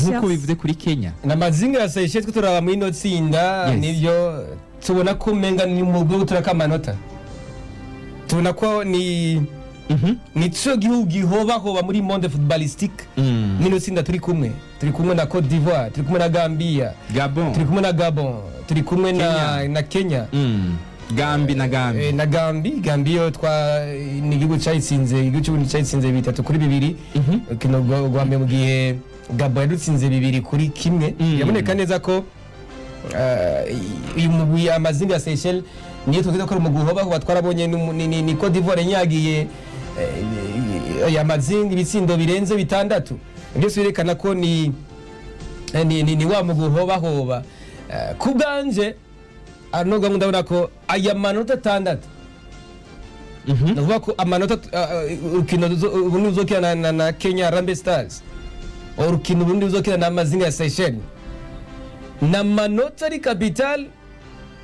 nk'uko bivuze kuri Kenya. Na mazinga ya Seychelles twe turaba muri ino tsinda, nibyo tubona ko umenga ni umugwi wo guturako amanota, tubona ko ni nico gihugu gihobahoba muri monde footballistique. Nino tsinda turi kumwe na Cote d'Ivoire, turi kumwe na Gambia, Gabon, turi kumwe na Gabon, turi kumwe na Kenya. na Kenya. Gambi na Gambi. Na Gambi. Gambi yo twa ni igihugu cyayitsinze, igihugu cy'Uburundi cyayitsinze 3-2 urukino rwa mbere, mu gihe Gabon yadutsinze 2-1. Biraboneka neza ko uyu mugwi amazinga ya Seychelles niyo tuvuze ko ari umugwi uhobahoba. Twarabonye ni Cote d'Ivoire nyagiye aya mazinga ibitsindo birenze bitandatu, byose birerekana ko ni wa mugwi uhobahoba. Ku bwanje ano gahunda ndabona ko aya manota 6, ni ukuvuga ko amanota urukino ubundi ruzokina na Kenya Harambee Stars, urukino ubundi ruzokina na mazinga ya Seychelles, ni amanota ari capital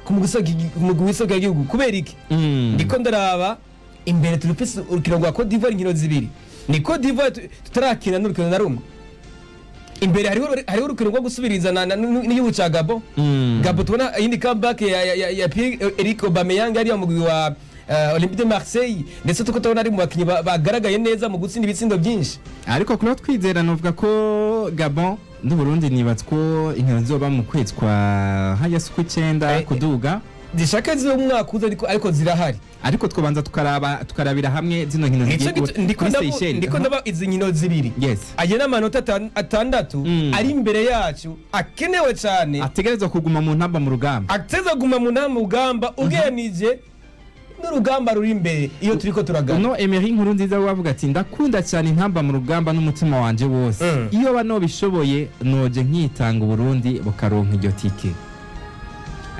ku mugwi w'igihugu. Kubera iki? Ndiko ndaraba imbere, turufise urukino rwa Cote d'Ivoire, inkino zibiri ni Cote d'Ivoire tutarakina n'urukino na rumwe. Imbere hariho urukino rwo gusubiriza n'igihugu ca Gabon. Gabon tubona iyindi comeback ya Pierre Eric Aubameyang, ariya mugwi wa Olympique de Marseille, ndetse tuko tubona ari mu bakinyi bagaragaye neza mu gutsinda ibitsindo byinshi. Ariko kuba twizera, novuga ko Gabon n'Uburundi, nibaza ko inkino zizoba mu kwezi kwa hajya si ukw'icyenda kuduga. Zishaka zizo mu mwaka uza, ariko zirahari. Ariko twabanza tukaraba, tukarabira hamwe zino nkino Nico zigiye ndiko kuri Seychelles. ndiko ndaba izi nkino zibiri Yes. ayo n'amanota 6 ari imbere yacu akenewe cyane. Ategerezwa kuguma mu ntamba mu rugamba. Ateza guma mu ntamba mu rugamba ugereranije n'urugamba ruri imbere iyo turiko turagana. Uno Emery Nkuru Nziza we avuga ati: "Ndakunda cyane intamba mu rugamba n'umutima wanje wose. Iyo bano bishoboye noje nkitanga, Uburundi bukaronka iryo tike."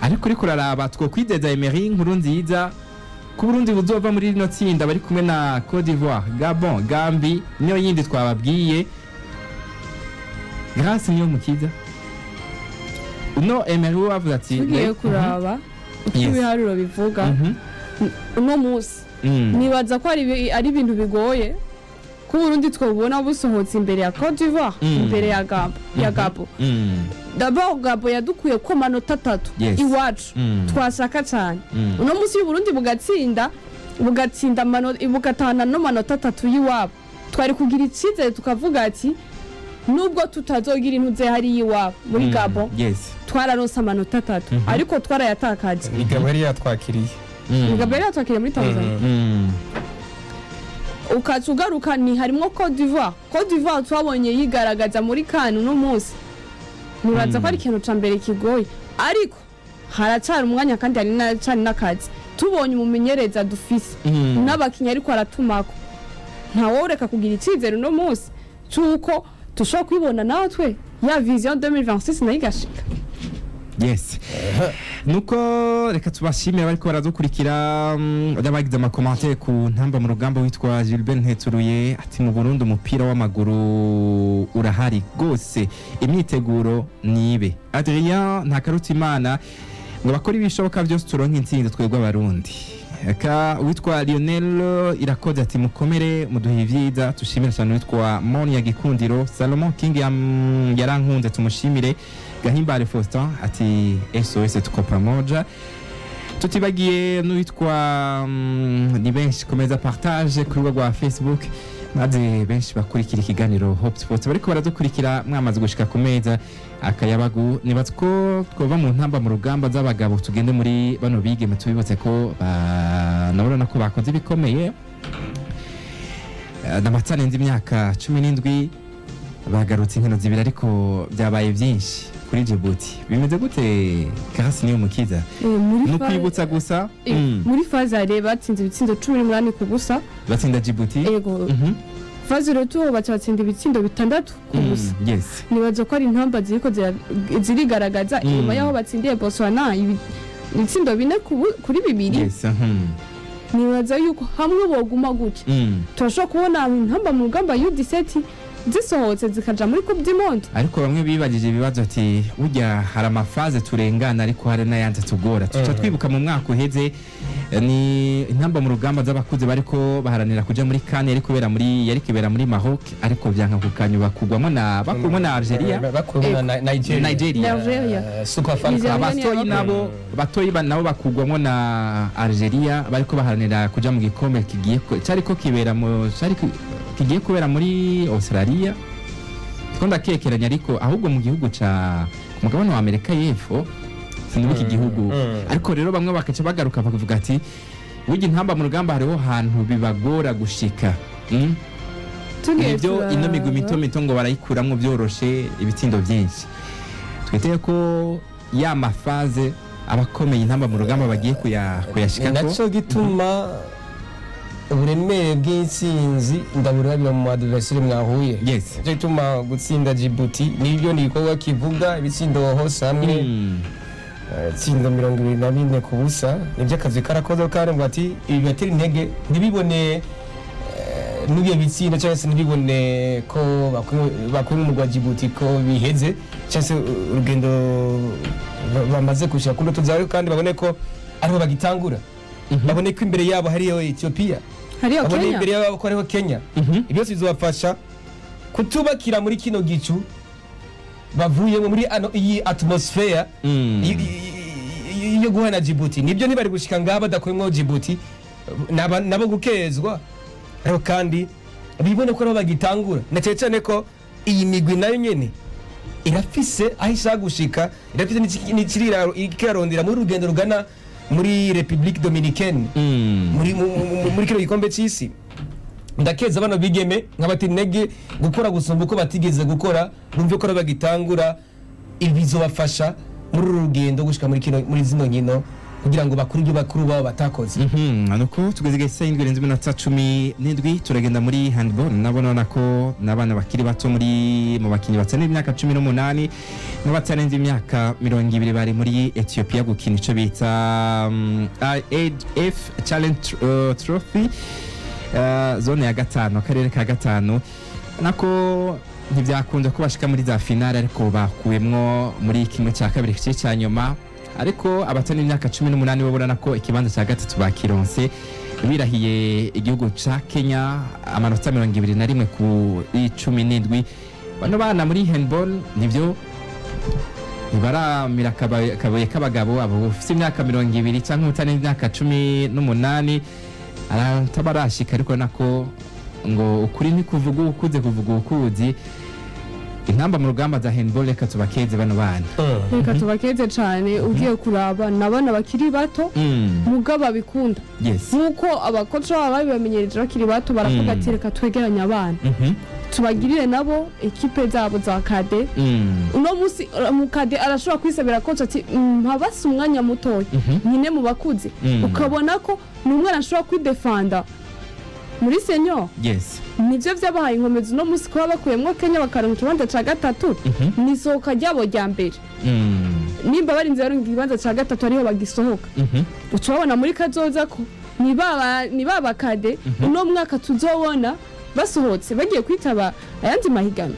Ariko uriko uraraba, twokwizeza Emery Nkuru Nziza ko Burundi buzova muri rino tsinda bari kumwe na Cote d'Ivoire, Gabon, Gambi niyo yindi twababwiye. Grace Niyo Mukiza, uno Emery we avuga ati Tugiye kuraba uko ibiharuro bivuga uno munsi, nibaza ko ari ibintu bigoye ko Uburundi twobona busohotse imbere ya Cote d'Ivoire, imbere ya Gabo, ya Gabo. D'abord Gabo yadukuye ko manota 3 iwacu twashaka cyane. Uno munsi y'Uburundi bugatsinda bugatahana no manota 3 y'iwabo, twari kugira icyizere tukavuga ati nubwo tutazogira intuze hariya iwabo muri Gabo, twararonse amanota 3, ariko twarayatakaje. Migabo yari yatwakiriye. Gabo yari yatwakiriye muri Tanzania. Ukaca ugaruka ni harimo Cote d'Ivoire. Cote d'Ivoire twabonye yigaragaza muri CAN. Uno munsi nibaza ko ari ikintu ca mbere kigoye, ariko haracari umwanya kandi hari n'acari n'akazi. Tubonye umumenyereza dufise n'abakinyi ariko aratumako, ntaworeka kugira icizere uno munsi c'uko dushobora kwibona natwe ya vision 2026 nayo igashika. Yes, nuko reka tubashimire bariko baradukurikira, n'abagize ama commentaires ku ntamba mu rugamba. Witwa Gilbert Nteturuye ati: "Mu Burundi umupira w'amaguru urahari rwose, imyiteguro nibe." Adrien Ntakarutimana ngo bakora ibishoboka byose turonke intsinzi twebwe Abarundi. Eka witwa Lionel Irakoze ati: "Mukomere, muduhe ivyiza." Tushimire cyane witwa Monia Gikundiro, Salomon King yarankunze, tumushimire. Gahimbare Faustin ati: "SOS, tuko pamoja." Tutibagiye n'uwitwa ni benshi, komeza partage ku rubuga rwa Facebook, maze benshi bakurikira ikiganiro Hope Sports bariko baradukurikira. Mwamaze gushika ku meza akayabagu. Nibaza ko twova mu ntamba mu rugamba z'abagabo tugende muri bano bigeme, tubibutse ko nabona ko bakoze ibikomeye. N'amatarenze imyaka 17 bagarutse inkino zibiri, ariko byabaye byinshi kuri Djibouti. Bimeze gute, Grace Niyo Mukiza? Muri ni ukwibutsa gusa. Muri phase aller batsinze ibitsindo 18 ku busa. Batsinda Djibouti. Ego. Phase retour baca batsinda ibitsindo 6 ku busa. Nibaza ko ari intamba ziriko zirigaragaza inyuma y'aho batsindiye Botswana ibitsindo 4 kuri 2. Nibaza yuko hamwe boguma gutya, turashobora kubona intamba mu rugamba U17 zisohotse zikaja muri Coupe du Monde. Ariko bamwe bibagije ibibazo ati burya hari ama phases turengana, ariko hari n'ayandi atugora. Tuca twibuka mu mwaka uheze, ni intamba mu rugamba z'abakuze bariko baharanira kuja muri CAN yari kubera muri Maroc, ariko vyanka kukanyuba kugwamo na bakuwemo na Algeria. Bakuwemo na Nigeria. Nigeria. Nigeria. Super Falcons. Nigeria. Abatoyi nabo batoyi nabo bakugwamo na Algeria, bariko baharanira kuja mu gikombe kigiye cariko kibera mu cari kigiye kubera muri Australia. Ndiko ndakekeranya, ariko ahubwo mu gihugu ca ku mugabane wa Amerika y'Epfo, sinibuka igihugu. Ariko rero bamwe bakaca bagaruka bakavuga ati burya intamba mu rugamba hariho hantu bibagora gushika. Tugiye Nibyo, ino migwi mito mito ngo barayikuramwo byoroshe ibitsindo byinshi. Twiteye ko ya ma phases abakomeye intamba mu rugamba bagiye kuyashikako. Nacyo gituma uburemere bw'intsinzi ndaburabira mu adversaire mwahuye. Nicyo gituma gutsinda Djibouti nibyo ni igikorwa kivuga ibitsindo hose hamwe, ibitsindo 24 ku busa, nibyo akazi karakoze. Kandi ngo ati ibi bibatera intege, ntibibone n'ibyo bitsindo cyangwa se ntibibone ko bakuye umugwa Djibouti ko biheze, cyangwa se urugendo bamaze gushyira ku ndoto zawe, kandi babone ko ariho bagitangura, babone ko imbere yabo hariyo Ethiopia, hariyo babone Kenya. imbere yabo ko hariho Kenya. Ibyo byose bizobafasha kutubakira muri kino gicu bavuyemo, muri ano iyi atmosphere yo guhana Djibouti. Nibyo, ntibari gushika ngaha badakuyemo Djibouti. nabo gukezwa, ariko kandi bibone ko nabo bagitangura, na cyane cyane ko iyi migwi nayo nyene irafise aho ishaka gushika, irafise n'ikiraro ikirarondera muri rugendo rugana muri République Dominicaine muri kino gikombe c'isi. Ndakeza bano bigeme nkabatera intege gukora gusumba uko batigeze gukora, bumve ko nabo bagitangura. Ibi bizobafasha muri uru rugendo gushika muri zino nkino kugira ngo bakore ibyo bakuru babo batakoze. Nuko tugeze igihe cy'isaha 7:17, turagenda muri handball. Nabona ko n'abana bakiri bato muri mu bakinnyi batarenze imyaka 18 n'abatarenze imyaka 20 bari muri Ethiopia gukina ico bita IAF Challenge Trophy, zone ya gatanu, akarere ka gatanu. Nako ntibyakunda ko bashika muri za finale, ariko bakuyemwo muri kimwe cya kabiri kice cya nyuma. Ariko abatari imyaka 18 bo urabona ko ikibanza cya gatatu bakironse, birahiye igihugu ca Kenya amanota 21 ku 17. Bano bana muri handball nivyo ntibaramira akabuye k'abagabo. Abo ufite imyaka 20 cyangwa utarenze imyaka 18 aratabarashika, ariko nako ngo ukuri ntikuvuga ukuze, kuvuga ukuzi. Intamba mu rugamba za handball, reka tubakeze bano bana. Reka tubakeze cyane. Ugiye kuraba ni abana bakiri bato mugabo babikunda, nk'uko abakoci babo babibamenyereje bakiri bato. Baravuga ati: "Reka twegeranye abana, tubagirire nabo ekipe zabo za cadets." Uno munsi mu cadet arashobora kwisabira coach ati: "Mpabase umwanya mutoya nyine mu bakuze." Ukabona ko ni umwana ashobora kwidefanda muri senior. Nibyo byabahaye inkomezi uno munsi kuba bakuyemwo Kenya bakaronka ikibanza ca gatatu. Ni isohoka ryabo rya mbere. Nimba barinze baronka ikibanza ca gatatu ariho bagisohoka, uca ubabona muri kazoza ko ni ba cadets uno mwaka tuzobona basohotse bagiye kwitaba ayandi mahiganwa.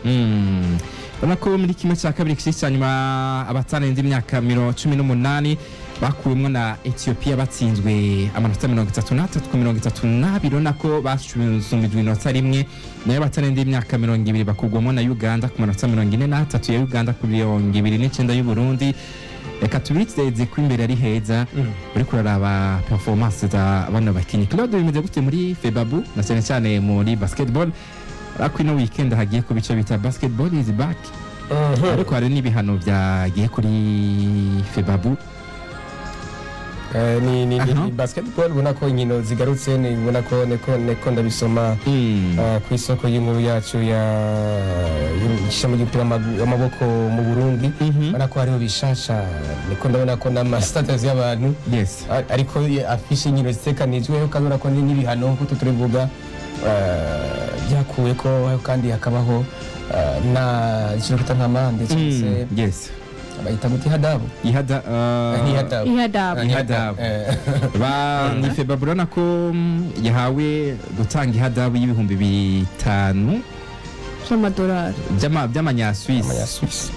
Urabona ko muri kimwe cya kabiri gice cya nyuma abatarenze imyaka 18 bakuwemwo na Ethiopia, batsinzwe amanota 33 ku 32. Urabona ko basumbijwe inota rimwe. Nayo batarenze imyaka 20 bakugwamo na Uganda ku manota 43 ya Uganda ku 29 y'u Burundi. Reka tubiteze ko imbere ari heza. Uriko uraraba performance za bano bakinyi, Claude, bimeze gute muri Febabu na cyane cyane muri basketball? Ariko ino weekend hagiye kuba icyo bita basketball is back, ariko hari n'ibihano byagiye kuri Febabu. Ni basketball, ubona ko inkino zigarutse, ubona ko niko ndabisoma ku isoko y'inkuru yacu ya ishami ry'umupira w'amaboko mu Burundi. Ubona ko hariho bishasha, niko ndabona ko n'ama status y'abantu ariko afishe inkino zitekanijwe, kandi ubona ko n'ibihano nkuko turivuga byakuwe ko, kandi hakabaho na ikintu kita nk'amande cyangwa se bayita guti hadabu. Ihada Ihadabu. Ihadabu. Ihadabu. Ba ni Febabu, urabona ko yahawe gutanga ihadabu y'ibihumbi 5 by'amadolari. By'amanyaswisi. Amanyaswisi.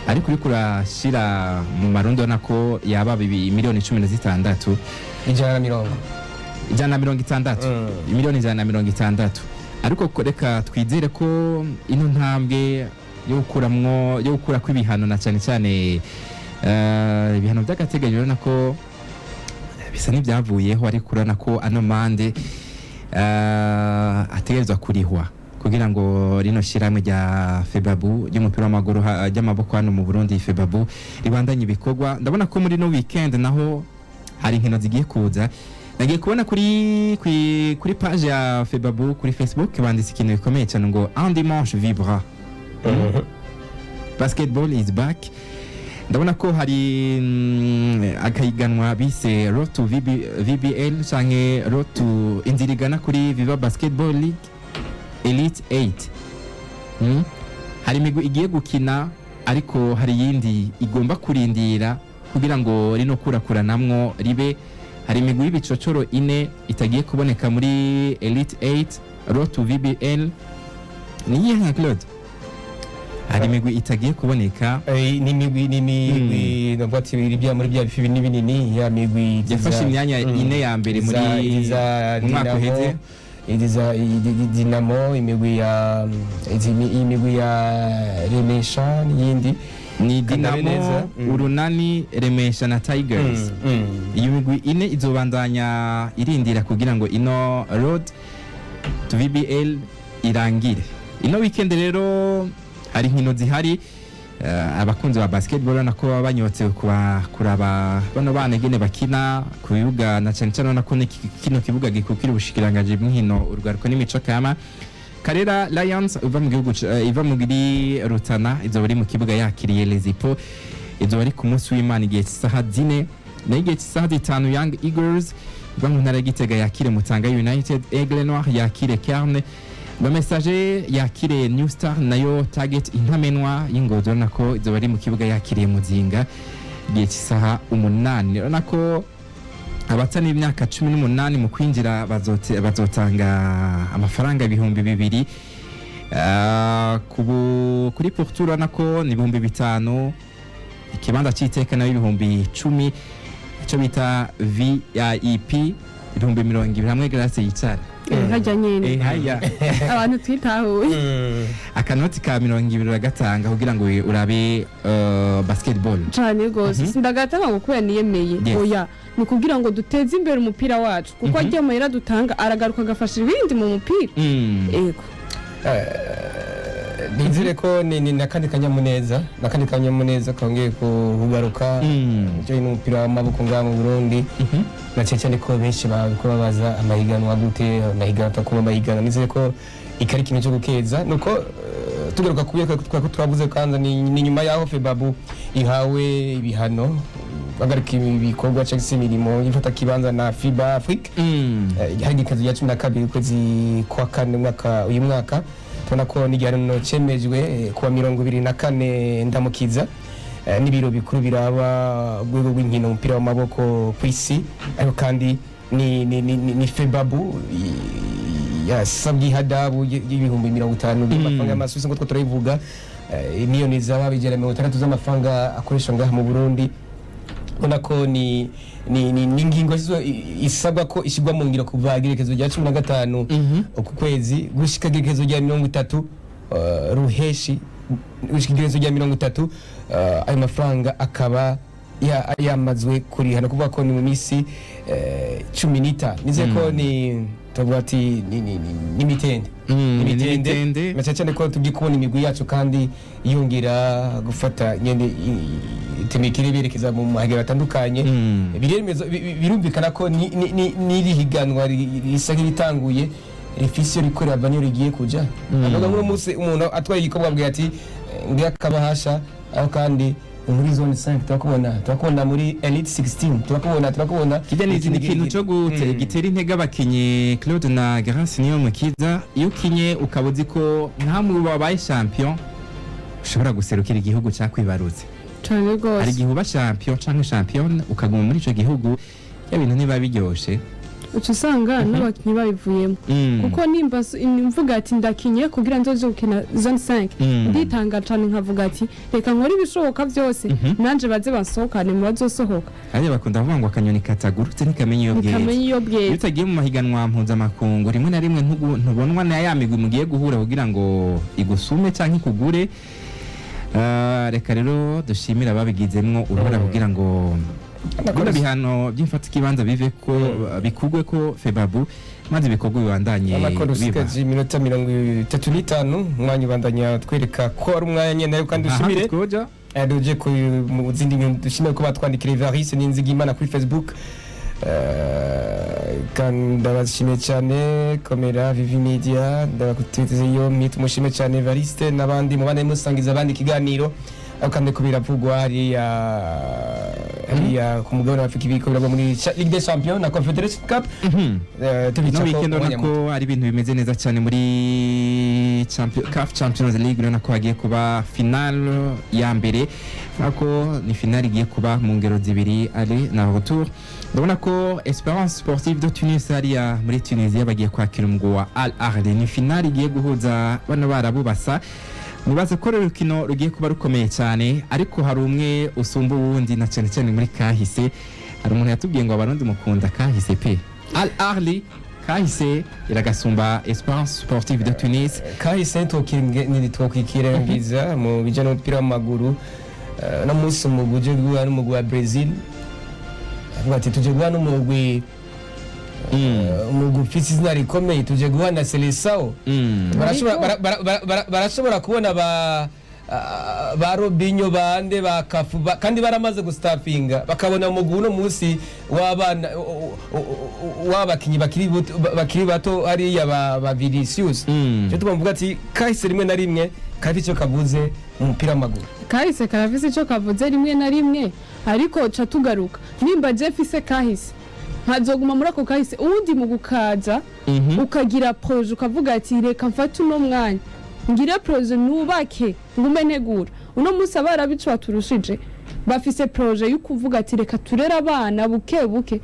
Ariko uriko urashira mu marundi, ubona ko yaba miliyoni 16. 160. 160. Miliyoni 160. Ariko reka twizere ko ino ntambwe yo gukuramwo, yo gukura kw'ibihano, na cyane cyane ibihano by'agateganyo, urabona ko bisa n'ibyavuyeho, ariko urabona ko ano mande ategerezwa kurihwa kugira ngo rino shyirahamwe rya Febabu ry'umupira w'amaguru ry'amaboko hano mu Burundi, Febabu, ribandanye ibikorwa. Ndabona ko muri no weekend naho hari inkino zigiye kuza. Nagiye kubona kuri page ya Febabu kuri Facebook banditse ikintu gikomeye cyane ngo "Un dimanche vibra, basketball is back". Ndabona ko hari akahiganwa bise Road to VBL canke Road to, inzira igana kuri Viva Basketball League Elite 8. Hari imigwi igiye gukina, ariko hari iyindi igomba kurindira kugira ngo rino kurakuranamwo ribe. Hari imigwi y'ibicocoro ine itagiye kuboneka muri Elite 8 Road to VBL. Ni iyihe nka Claude? Hari imigwi itagiye kuboneka. Ni imigwi navuga ati iri bya muri bya bifi binini binini, ya migwi yafashe imyanya ine ya mbere muri iza mu mwaka Dinamo, uheze. Iza Dinamo, imigwi ya imigwi ya Remesha n'iyindi. Ni Kandare Dinamo, neza. Urunani, Remesha na Tigers. Iyo migwi ine izobandanya irindira kugira ngo ino Road to VBL irangire. Ino weekend rero hari inkino zihari. Abakunzi ba basketball nako baba banyotse kuraba bano bana ingene bakina ku bibuga, na cyane cyane urabona ko kino kibuga gikukira ubushikiranganji bw'inkino, urwaruko n'imico kama. Karera Lions iva mu gihugu iva muri Rutana izoba iri mu kibuga yakiriye Lezipo, izoba ari ku munsi w'Imana igihe cy'isaha 4. Nayo igihe cy'isaha 5, Young Eagles iva mu ntara ya Gitega yakire Mutanga United, Aigle Noir yakire Kerne, Le Messager yakire New Star, nayo Target Intamenwa y'Ingozi urabona ko izoba ari mu kibuga yakiriye Muzinga igihe cy'isaha 8. Urabona ko abatari imyaka 18 mu kwinjira bazotanga amafaranga 2000. Kuri pourtour urabona ko ni 5000, ikibanza cy'iteka nayo 10,000, icyo bita VIP 20,000, hamwe Grace yicara. Hajya nyene Haya. Abantu twitahuye. Akanoti ka 20 uragatanga kugira ngo urabe basketball. Cane gose, sindagatanga ngo kubera niyemeye. Oya, ni kugira ngo duteze imbere umupira wacu, kuko arya mahera dutanga aragaruka agafasha ibindi mu mupira. Ego. Nizere ko ni nakandi kanyamuneza kongeye kugaruka bijyanye n'umupira w'amaboko ngaha mu Burundi, na cyane cyane ko benshi bariko babaza amahiganwa gute, amahiganwa atakuba amahiganwa. Nizere ko iki ari ikintu cyo gukeza. Nuko tugaruka ku byo twavuze kanza, ni nyuma y'aho FEBABU ihawe ibihano, bagarika ibikorwa cyangwa se imirimo ifata kibanza na FIBA Afrique. Hari igenekerezo rya 12 ukwezi kwa kane umwaka uyu mwaka. Tubona ko n'igihano cemejwe kuwa 24 Ndamukiza, n'ibiro bikuru biraba urwego rw'inkino umupira w'amaboko ku isi. Ariko kandi ni FEBABU yasabwe ihadabu y'50,000 by'amafaranga y'amasuwisi, nk'uko turabivuga, miliyoni zaba bigera 60 z'amafaranga akoreshwa ngaha mu Burundi. Ubona ko ni ingingo isabwa ko ishyirwa mu ngiro kuva igerekezo rya 15 uku kwezi gushika igerekezo rya 30 Ruheshi, gushika igerekezo rya 30, ayo mafaranga akaba yamazwe kurihana, kuvuga ko ni mu minsi 15. Nizeye ko ni tuvuga ati ni mitende. Ni mitende. Na cyane cyane ko tugiye kubona imigwi yacu kandi yongera gufata nyene itemikire berekeza mu mahigano atandukanye. Birumvikana ko n'iri higanwa risa nk'iritanguye rifise iyo rikorera niyo rigiye kuja. Avuga nk'uno munsi umuntu atwaye igikombe abwira ati ngiye akabahasha aho, kandi muri zone 5 turakubona, muri elite 16 turakubona. Kijya ni ikindi kintu cyo gitera intege abakinyi, Claude na Grace niyo mukiza. Iyo ukinye ukaba uzi ko nta wabaye champion ushobora guserukira igihugu cyakwibarutse. Cane Hari gose. igihe uba champion canke championne ukaguma muri ico gihugu, ya bintu ntibiba biryoshe. Uca usanga n'abakinyi babivuyemo, kuko nimba mvuga ati ndakinye kugira nzoze gukina zone 5, nditanga cane, nkavuga ati reka nkore ibishoboka byose nanje baze basohokane mu bazosohoka. Hariya bakunda kuvuga ngo akanyoni katagurutse ntikamenya iyo bweze. Ntikamenya iyo Iyo bweze. utagiye mu mahiganwa mpuzamakungu, rimwe na rimwe ntubonwa na ya migwi mugiye guhura kugira ngo igusume canke ikugure. Reka rero dushimire ababigizemwo uruhara kugira ngo bino bihano by'imfatakibanza bive ko bikugwe ko FEBABU, maze ibikorwa bibandanye Amakuru biba. Usigaje iminota 35, umwanya ubandanya twereka ko ari umwanya nyene, ariko kandi Ahandi dushimire twoja. Duje ku mu zindi nkino, dushimire ko batwandikira Evariste Ninzigimana kuri Facebook. Kandi ndabashimiye cyane, komera Vivi Media, ndabakuteze yombi, tumushime cyane Evariste n'abandi mubane musangiza abandi ikiganiro. Aho kandi ko biravugwa hariya ku mugabane wa Afrika, ibiko biragwa muri Ligue des Champions na Confederation Cup. No Tubica ko weekend urabona umwanya muto. ko ari ibintu bimeze neza cyane muri CAF Champions League. Urabona ko hagiye kuba final ya mbere, urabona ko ni final igiye kuba mu ngero zibiri, aller na retour. Ndabona ko Esperance Sportive de Tunis hariya muri Tunisia bagiye kwakira umugwi wa Al Ahly. Ni final igiye guhuza bano barabu basa. Nibaza ko rero urukino rugiye kuba rukomeye cyane, ariko hari umwe usumba uwundi, na cyane cyane muri kahise. Hari umuntu yatubwiye ngo Abarundi mukunda kahise pe. Al Ahly kahise iragasumba Esperance Sportive de Tunis. Kahise ntitwokwikirengiza mu bijyanye n'umupira w'amaguru. No munsi umugwi uje guhura n'umugwi wa Brazil, avuga ati tuje guhura n'umugwi, umugwi ufise izina rikomeye, tuje guhura na Seleção. Barashobora barashobora kubona ba Robinho, bande ba Cafu, kandi baramaze gustapinga, bakabona umugwi uno munsi w'abana, w'abakinyi bakiri bato hariya ba Vinicius. Cyo tubavuga ati kahise rimwe na rimwe kafite icyo kavuze mu mupira w'amaguru. Kahise karafise icyo kavuze rimwe na rimwe, ariko ca tugaruka nimba je mfise kahise, nkazoguma muri ako kahise, uwundi mu gukaza ukagira projet, ukavuga ati reka mfate uno mwanya ngire projet, nubake, ngume ntegura. Uno munsi abarabico baturushije bafise projet yo kuvuga ati reka turere abana buke buke,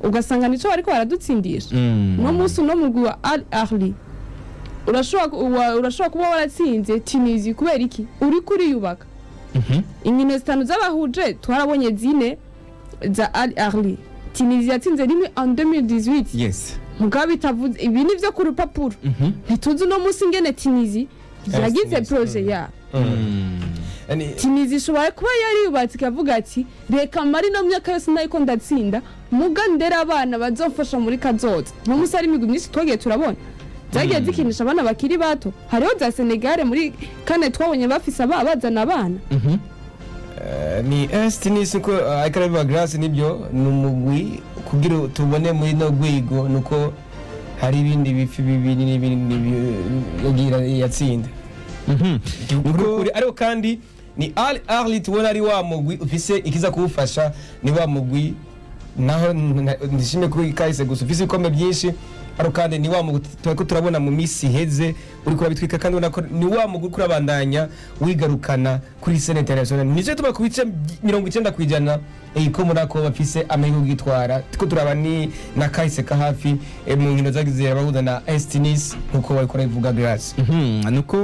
ugasanga nico bariko baradutsindisha. Uno munsi uno mugwi wa Al Ahly urashobora kuba waratsinze Tunisie kubera iki? Uriko uriyubaka. Inkino zitanu z'abahuje twarabonye zine za Al Ahly, Tunisie yatsinze rimwe en 2018. Mugabo bitavuze ibi ni vyo ku rupapuro, ntituzi uno munsi ingene Tunisie yagize Tunisia, projet ya Tunisie ishobora kuba yariyubatse ikavuga ati reka mara ino myaka yose ntariko ndatsinda, muga ndera abana bazofasha muri kazoza. Nk'umunsi hari imigwi myinshi twagiye turabona zagiye zikinisha abana bakiri bato, hariho za Senegale muri kane twabonye bafise bazana abana. Ni AS Tunis uko ariko arabivuga Grace, nibyo, ni umugwi kugira tubone muri no rwego nuko hari ibindi bifi bibiri n'ibindi yagira yatsinda. Ariko kandi ni Al Ahly tubona ari wa mugwi ufise ikiza kuwufasha, ni wa mugwi naho ndishime kuri kahise gusa ufise ibikombe byinshi, ariko kandi ni wa mugwi turiko turabona mu misi iheze uriko urabitwika, kandi ubona ko ni wa mugwi uriko urabandanya wigarukana kuri scène internationale. Nico tuba ku bice 90% ko muri ako bafise amahirwe yo kwitwara. Turiko turaba ni na kahise ka hafi mu nkino zagize bahuza na AS Tunis nkuko bariko barabivuga Grace. Nuko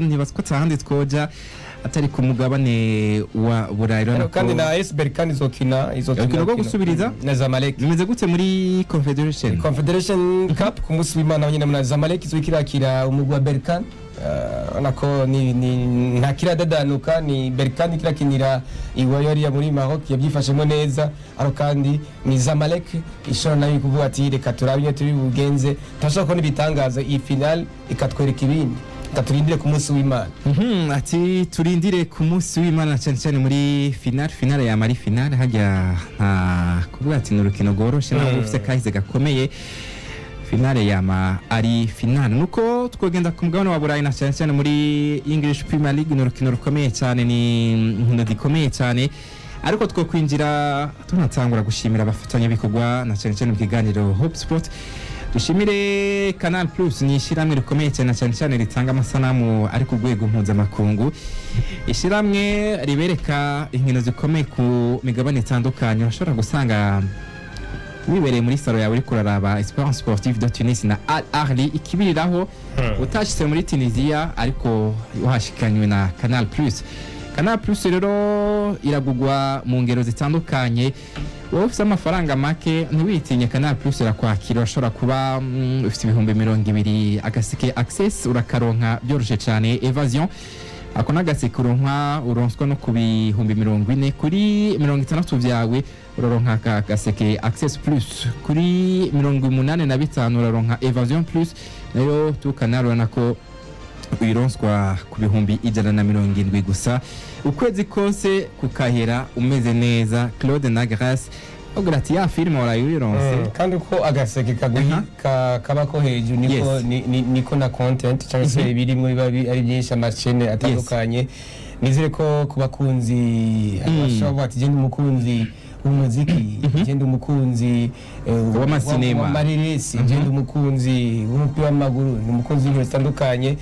ntibaza ko atahandi twoja atari ku mugabane wa Burayi, urabona Ariko kandi ko na AS Berkane izokina Urukino rwo urukino. gusubiriza? Na Zamalek. Bimeze gute muri Confederation? Confederation Cup ku munsi w'Imana nyine na Zamalek izoba ikirakira umugwi wa Berkane. Urabona ko ni nta kiradadanuka, ni Berkane kirakinira iwayo hariya muri Maroc, yabyifashemo neza, ariko kandi ni Zamalek ishobora nayo kuvuga ati reka turabe iyo turi bugenze, turashobora kubona ibitangaza, iyi final ikatwereka ibindi, reka turindire ku munsi w'Imana. Ati turindire ku munsi w'Imana, cyane cyane muri finale. Finale ya mari finale hajya nta kuvuga ati ni urukino rworoshe ntabwo ufite kahise gakomeye, finale yama ari finale. Nuko twogenda ku mugabane wa Burayi na cyane cyane muri English Premier League, ni urukino rukomeye cyane, ni inkino zikomeye cyane, ariko two kwinjira tunatangura gushimira abafatanyabikorwa na cyane cyane mu kiganiro Hope Sport. Dushimire Canal Plus, ni ishyirahamwe rikomeye cyane, cyane cyane ritanga amasanamu ari ku rwego mpuzamakungu, ishyirahamwe ribereka inkino zikomeye ku migabane itandukanye. Urashobora gusanga wibereye muri salo yawe uriko uraraba Esperance Sportive de Tunis na Al Ahly ikibiriraho, utashitse muri Tunisia ariko wahashikanywe na Canal Plus. Canal Plus rero iragugwa mu ngero zitandukanye. Wowe ufite amafaranga make ntiwitinye, Canal Plus irakwakira. Urashobora kuba ufite 20,000, agaseke Access urakaronka byoroshye cyane. Evasion, ako n'agaseke uronka, uronswa no ku 40,000. Kuri 60 byawe uraronka aka gaseke Access Plus, kuri 85 uraronka Evasion Plus, nayo tukanarura urabona ko wironswa ku 170,000 gusa, ukwezi kose kukahera umeze neza. Claude na Grace agira ati ya filime warayironse. Kandi uko agaseke kaguhi kaba ko hejuru niko niko na content cyangwa se ibirimo biba ari byinshi, amashene atandukanye. Nizere ko ku bakunzi bashobora kuvuga ati genda umukunzi w'umuziki, genda umukunzi W'amasinema. w'amareresi, genda umukunzi w'umupira w'amaguru, ni umukunzi w'ibintu bitandukanye.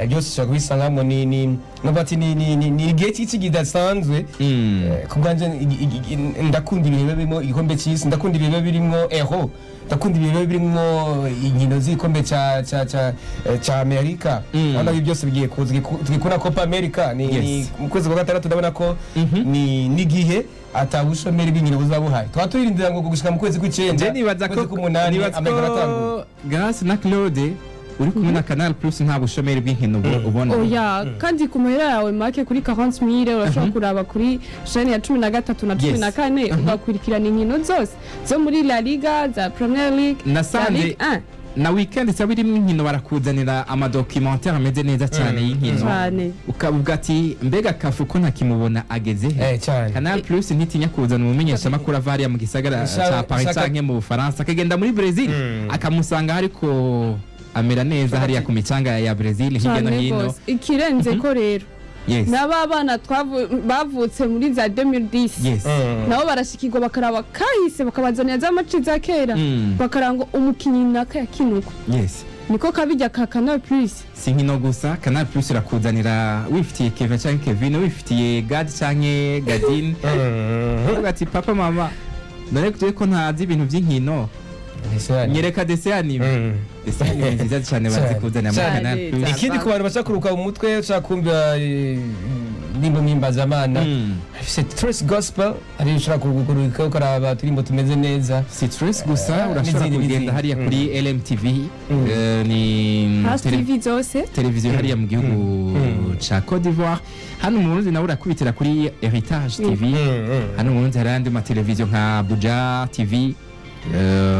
Byose ushobora kubisangamo. Ni nubwo ati ni igihe cy'iki kidasanzwe. Ku bwanjye ndakunda ibihe biba birimo igikombe cy'isi, ndakunda ibihe biba birimo Euro, ndakunda ibihe biba birimo inkino z'igikombe ca Amerika. Urabona ko ibi byose bigiye kuza, tugiye kubona Copa America ni mu kwezi kwa gatandatu. Ndabona ko ni n'igihe ata bushomeri bw'inkino buzaba buhari, twaba turindira ngo gushika mu kwezi kw'icenda, Je nibaza ko kwezi k'umunani, nibaza Amerika aratanguye. ko Grace na Claude Uri kumwe na Canal Plus, nta bushomeri bw'inkino ubona. Oya, kandi ku mahera yawe make, kuri 40 000, urashobora kuraba kuri chaîne ya 13 na 14, ugakurikirana inkino zose zo muri La Liga, za Premier League, za Nasanze Ligue 1. na weekend isaba irimo inkino, barakuzanira amadocumentaire ameze neza cyane y'inkino. Cyane. Ukavuga ati: "Mbega Kafu ko ntakimubona, ageze he?" Eh, cyane. Canal Plus ntitinya kuzana umumenyeshamakuru ava hariya mu gisagara ca Paris canke mu Bufaransa, akagenda muri Brazil, akamusanga ariko amera neza hariya ku micanga ya Brazil, hirya no Cyane hino. rwose. Ikirenze ko rero, n'aba bana bavutse muri za 2010, nabo barashikirwa, bakaraba kahise, bakabazanira za match za kera, bakaranga umukinyi naka yakinukwa. Niko kabijya ka Canal Plus. Si nkino gusa, Canal Plus irakuzanira wifitiye Kevin canke Kevin, wifitiye Gad canke Gadine, uvuga ati: "Papa, mama, none ko ntazi ibintu by'inkino, nyereka dessin animé." Dessin animé nziza cyane bazikuzanira muri Cyane. Canal Plus. Ikindi, ku bantu bashaka kuruka mu mutwe, ushaka kumva indirimbo mpimbazamana, afise Trace Gospel, ari ushobora kuruka ukaraba uturimbo tumeze neza. Si Trace gusa, urashobora n'izindi, kugenda n'izindi. hariya kuri LMTV, ni House TV zose. Televiziyo hariya mu gihugu ca Cote d'Ivoire. Hano mu Burundi nawe urakubitira kuri Heritage TV. Hano mu Burundi hari andi mateleviziyo nka Buja TV,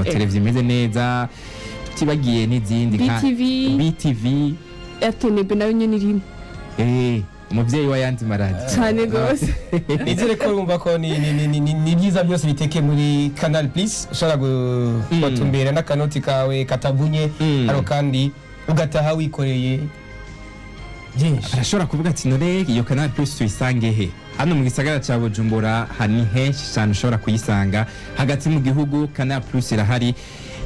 televiziyo imeze neza, tutibagiye n'izindi nka BTV. BTV. RTNB nayo nyene irimo. Umuvyeyi w'ayandi maradiyo. Cyane rwose. Nizere ko urumva ko ni byiza byose bitekeye muri Canal Plus, ushobora kubatumbera n'akanoti kawe katavunye, ariko kandi ugataha wikoreye byinshi. Arashobora kuvuga ati: "None iyo Canal Plus tuyisange he?" Hano mu gisagara ca Bujumbura ni henshi cyane ushobora kuyisanga. Hagati mu gihugu Canal Plus irahari.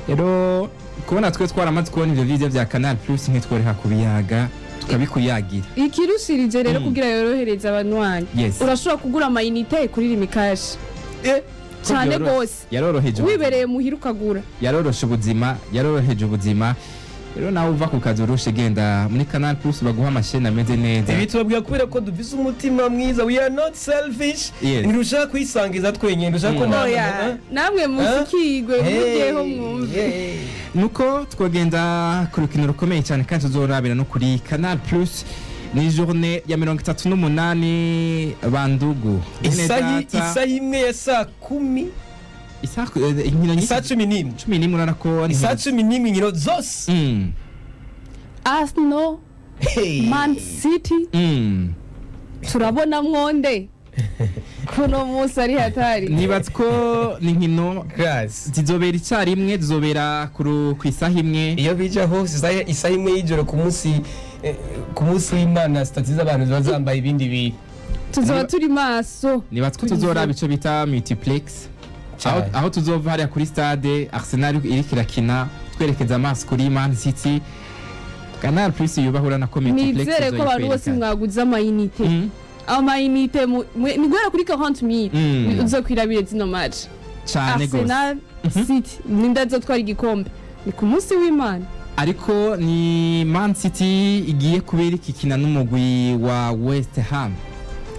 Rero kubona twe twaramaze kubona ivyo vyiza vya Canal Plus, ntitworeka kubiyaga tukabikuyagira. Ikirushirije rero, kugira yorohereze abanywanyi, urashobora kugura amayinite kuri Lumicash. Cyane rwose. Yaroroheje ubuzima. Wibereye muhira ukagura. Yaroroshe ubuzima, yaroroheje ubuzima. Rero nawe uva ku kazi urushe, genda muri Canal Plus baguha amasheni ameze neza. Ibi tubabwira kubera ko dufise umutima mwiza, we are not selfish. Ntirushaka kwisangiza twenyine, ntirushaka ko nta Oya, muntu, namwe mushikirwe, eh? mugeho mwumve. Hey. Nuko twagenda ku rukino rukomeye cyane kandi tuzorabira no kuri Canal Plus, ni journée ya 38, bandugu bene data. Isaha 1 ya saa 10. Isaha, inkino nyinshi. Isaha 11. 11, urabona ko ni Isaha 11, inkino zose. Arsenal, Hey. Man City. Turabona mwonde kuno munsi ari hatari. Nibaza ko ni inkino Grace. zizobera icyarimwe, zizobera ku isaha 1. Iyo bija hose isaha 1 y'ijoro ku munsi w'Imana, stati z'abantu ziba zambaye ibindi bintu. Tuzoba turi maso. Nibaza ko tuzoraba ico bita multiplex, aho, Cyane. aho tuzova hariya kuri stade Arsenal iriko irakina, twerekeza amaso kuri Man City. Canal Plus yubahura na ko multiplex Nizere ko abantu bose izoyikwereka. mwaguze amayinite. Amayinite ni guhera kuri 40 000, uzokwirabire zino match. Cane gose. Arsenal, City, ninde azotwara igikombe? Ni ku munsi w'Imana. Ariko ni Man City igiye kubera ikikina n'umugwi wa West Ham.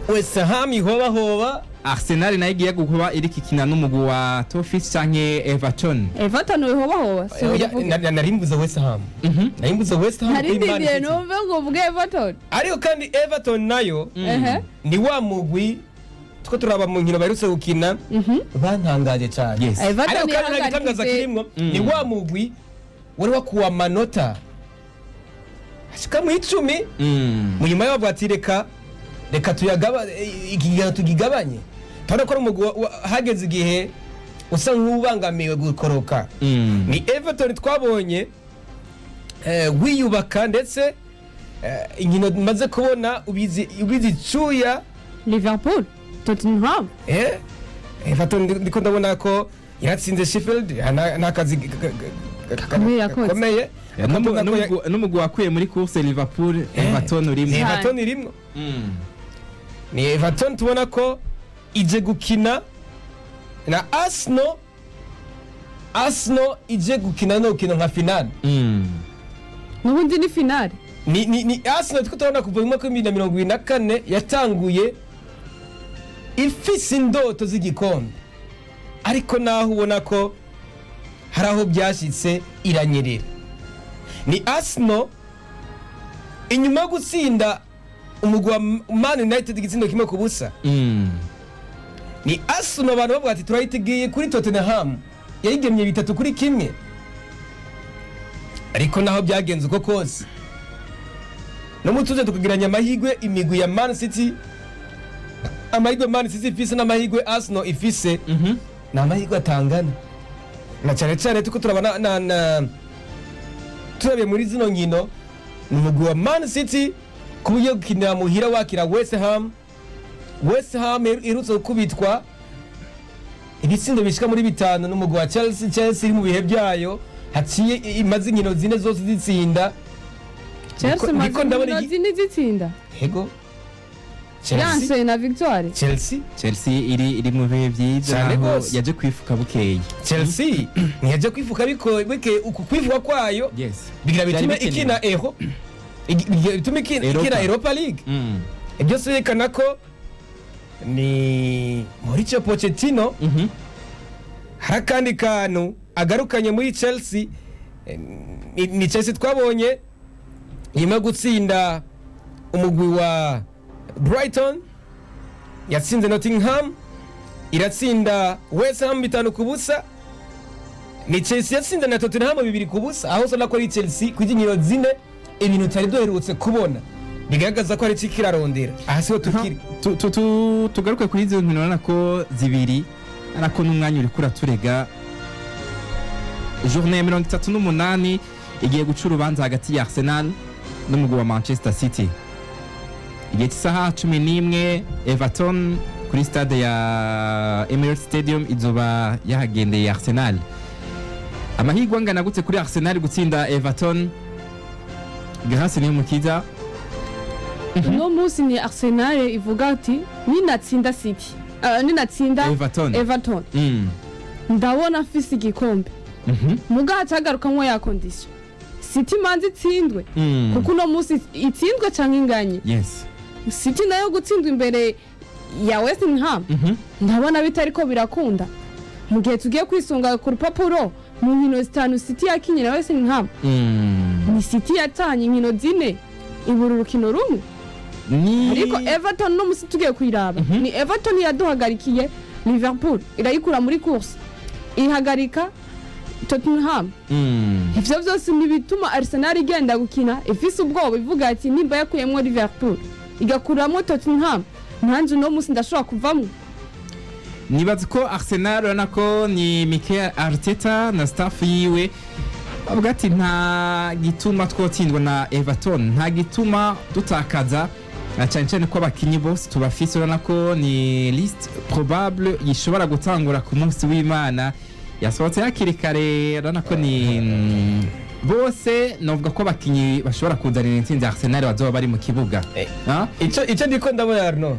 West Ham ihobahoba. Arsenal nayo igiye kuba iriko ikina n'umugwi wa Toffees canke Everton. Everton hobahoba si Oya, uvuge. Narimbuze West Ham. Narimbuze West Ham kuri Man Narindiriye City. numve ngo uvuge Everton. Ariko kandi Everton nayo Ehe. ni wa mugwi two turaba mu nkino baherutse gukina, bantangaje cyane. Everton Ariko kandi nta gitangaza yahagarikije kirimwo, ni wa mugwi wari wakuwe amanota ashika mu 10, mu nyuma yaho bavuga ati: "Reka tuyagaba iki gihano tugigabanye." Turabona ko ari umugwi hageze igihe usa nk'ubangamiwe gukoroka. Ni Everton twabonye wiyubaka, ndetse inkino maze kubona ubizi icuya. Liverpool, Tottenham. Everton ndiko ndabona ko yaratsinze Sheffield, n'akazi Gakomeye yakoze. gakomeye. Akabona ko N'umugwi wakuye muri course Liverpool, Everton urimo. Ni Everton irimwo. Ni Everton tubona ko ije gukina na Arsenal. Arsenal ije gukina no gukina nka finale. N'ubundi ni finale. Ni Arsenal turiko turabona kuva mu mwaka wa 2024 yatanguye ifise indoto z'igikombe, ariko naho ubona ko hari aho byashitse iranyerera. Ni Arsenal inyuma yo gutsinda umugwi wa Man United igitsindo 1-0. Ni Arsenal abantu bavuga ati turayitegiye kuri Tottenham yayigemye 3-1, ariko naho byagenze uko kose no mutuze tukugiranya amahirwe imigwi ya Man City, amahirwe Man City ifise n'amahirwe Arsenal ifise ni amahirwe atangana, na cyane cyane tuko turabona na turabiye muri zino nkino ni umugwi wa Man City ku buryo gukinira muhira wakira West Ham. West Ham iherutse gukubitwa ibitsindo bishika muri 5 n'umugwi wa Chelsea. Chelsea iri mu bihe byayo, haciye imaze inkino 4 zose zitsinda. Chelsea Ndiko imaze ndabona inkino 4 zitsinda. Yego, Chelsea. Yanse na victoire. Chelsea. Chelsea iri mu bihe byiza Cyane aho gose. yaje kwifuka bukeye. Chelsea ntiyaje kwifuka bikeye uku kwifuka kwayo bigira Byari bitume bikenewe. ikina eho bigira bitume Europa. ikina Europa League. Ibyo byerekana ko ni Mauricio Pochettino hari akandi kantu agarukanye muri Chelsea. Ni Chelsea twabonye nyuma yo gutsinda umugwi wa Brighton, yatsinze Nottingham, iratsinda West Ham 5-0. Ni Chelsea yatsinze na Tottenham 2-0, aho usanga ko ari Chelsea ku inkino 4, ibintu tutari duherutse kubona bigaragaza ko ari cyo kirarondera aha siho tukiri. Tugaruke kuri izo nkino, urabona ko zibiri ariko n'umwanya uriko uraturega. Journée ya 38 igiye guca urubanza hagati ya Arsenal n'umugwi wa Manchester City igihe cy'isaha 11. Everton kuri stade ya Emirates Stadium izoba yahagendeye Arsenal. Amahirwe angana gute kuri Arsenal gutsinda Everton, Grace Niyomukiza? Uno munsi ni Arsenal ivuga ati ninatsinda City, ninatsinda Everton. Everton, ndabona mfise igikombe. Muga hacagarukamwo ya condition City manzi itsindwe, kuko uno munsi itsindwe canke inganye, City nayo gutsindwa imbere ya West Ham ndabona bitariko birakunda mu gihe tugiye kwisunga ku rupapuro. Mu nkino 5 City yakinye na West Ham, ni City yatanye inkino 4, ibura urukino rumwe. Ni Ariko Everton no musi tugiye kuyiraba, ni Everton yaduhagarikiye Liverpool irayikura muri course, ihagarika Tottenham. Ivyo vyose ni bituma Arsenal igenda gukina ifise ubwoba, ivuga ati nimba yakuyemwo Liverpool igakuramwo Tottenham, nanje uno musi ndashobora kuvamwo. Nibaza ko Arsenal, urabona ko ni Mikel Arteta na staff yiwe bavuga ati nta gituma twotsindwa na Everton, nta gituma dutakaza, na cyane cyane ko abakinyi bose tubafise. Urabona ko ni liste probable ishobora gutangura ku munsi w'Imana yasohotse hakiri kare. Urabona ko ni bose, novuga ko abakinyi bashobora kuzanira intsinzi Arsenal bazoba bari mu kibuga. Ah? Icyo ndiko ndabona, Arno,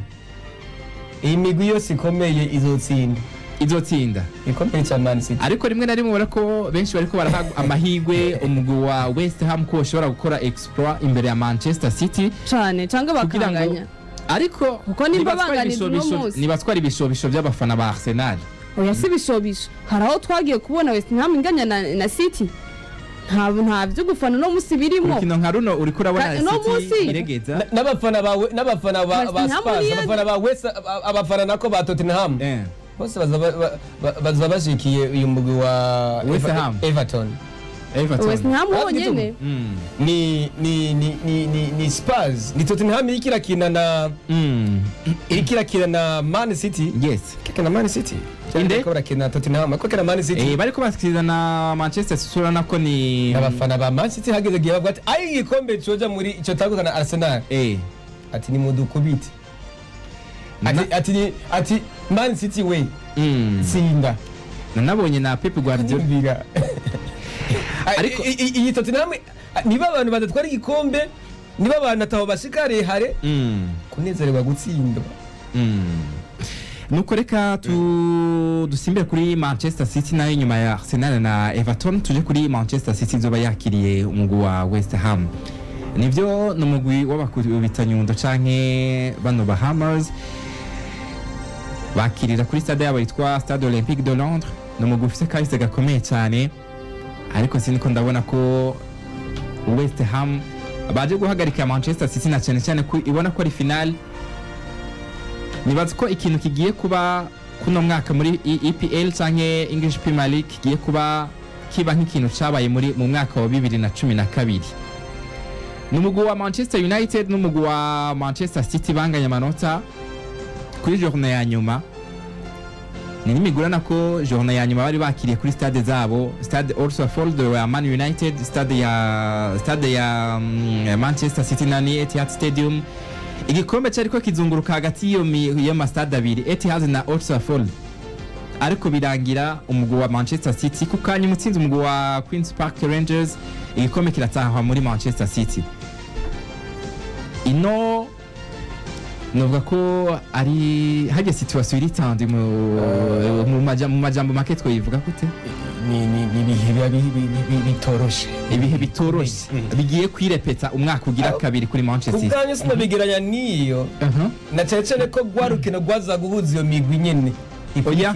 iyi migwi yose ikomeye izotsinda. Izotsinda. Ikomeye cyane Man City. Ariko rimwe na rimwe ubona ko benshi bariko baraha amahirwe umugwi wa West Ham ko bashobora gukora exploit imbere ya Manchester City Cane canke kugira ngo bakanganya. Ariko Kuko nimba nibatwara banganije uno munsi. Nibatwara ibishobisho by'abafana ba Arsenal. Oya, si ibishobisho. Hari aho twagiye kubona West Ham inganya na City. Nta vyo gufana uno munsi birimo. Urukino nka runo uriko urabona Uno City munsi. iregeza. N'abafana bawe, n'abafana ba West Ham Spurs, abafana ba West, abafana nako ba Tottenham bose baza bashikiye uyu mugwi wa West Ham. Everton. Everton. West Ham Ah, honyene. Ni Spurs, ni Tottenham iriko irakina na iriko irakina na Man City. Iriko na Man City. Inde? Bariko barakina na Tottenham, ariko na Man City. Bariko basikiriza na Manchester City, urabona ko ni Abafana ba Man City hageze igihe bavuga ati ayi igikombe coja muri ico tagukana Arsenal, ati ni mudukubite, ati Man City we tsinda. Nanabonye na Pep Guardiola. Nyumvira. Ariko- Iyi Tottenham, niba abantu badatwara igikombe, niba abantu ataho bashika harehare kunezererwa gutsindwa. Nuko reka dusimbire kuri Manchester City nayo nyuma ya Arsenal na Everton, tuje kuri Manchester City izoba yakiriye umugwi wa West Ham. Nivyo, ni umugwi w'abakubitanyundo canke bano ba Hammers, bakirira kuri stade yabo yitwa Stade Olympique de Londres. Ni umugwi ufise kahise gakomeye cyane, ariko siniko ndabona ko West Ham baje guhagarika Manchester City, na cyane cyane ko ibona ko ari final. Nibaza ko ikintu kigiye kuba kuno mwaka muri EPL canke English Premier League kigiye kuba kiba nk'ikintu cabaye muri mu mwaka wa 2012. Ni umugwi wa Manchester United n'umugwi wa Manchester City banganya amanota kuri journée ya nyuma. Ni n'imigwi urabona ko journée ya nyuma bari bakiriye kuri stade zabo, stade Old Trafford ya Man United, stade ya Manchester City na ni Etihad Stadium. Igikombe cyariko kizunguruka hagati y'ama stade abiri, Etihad na Old Trafford, ariko birangira umugwi wa Manchester City ku kanya umutsinzi umugwi wa Queens Park Rangers, igikombe kiratahwa muri Manchester City. Ino novuga ko ari hajya situation iri tendue mu majambo make twoyivuga gute? Ni ibihe biba bitoroshe. Ibihe bitoroshe bigiye kwirepeta umwaka ugira kabiri kuri Manchester Ku City. bwanjye sinabigeranya n'iyo, na cyane cyane ko rwa rukino rwaza guhuza iyo migwi nyene. Oya.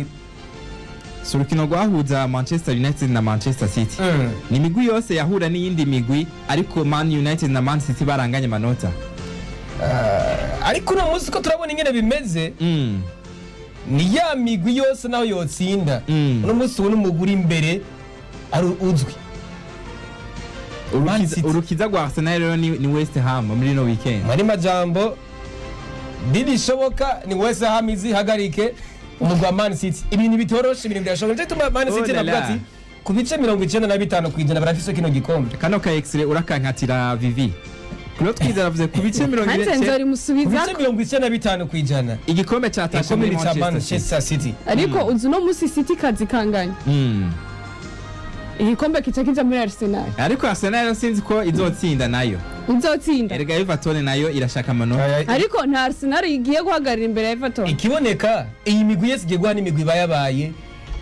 Si urukino rwahuza Manchester United na Manchester City, ni imigwi yose yahura n'iyindi migwi, ariko Man United na Man City baranganye amanota. Ariko uno munsi ko turabona ingene bimeze, ni ya migwi yose naho yotsinda, uno munsi ubona umugwi uri imbere ari uzwi, Man City. Urukiza rwa Arsenal rero ni West Ham muri ino weekend. Muri majambo bibishoboka ni West Ham izihagarike umugwi wa Man City. Ibintu bitoroshe, ibintu birashoboka. Nicyo gituma Man Oh City la navuga la. ati ku bice 95% barafise kino gikombe. Kano ka extrait urakankatira Vivi Claude Twizera avuze ku bice mirongo Hanze ine nzorimusubiza. Ku bice 95%, igikombe cyatashe muri igikombe ca Manchester City. Manchester City. Ariko uzi uno munsi City kazi kanganya, igikombe kica kija muri Arsenal. Ariko Arsenal rero sinzi ko izotsinda nayo. Izotsinda. Erega Everton nayo irashaka amanota. Ariko nta Arsenal igiye guhagarara imbere ya Everton. Ikiboneka, iyi migwi yose igiye guha n'imigwi ibayabaye,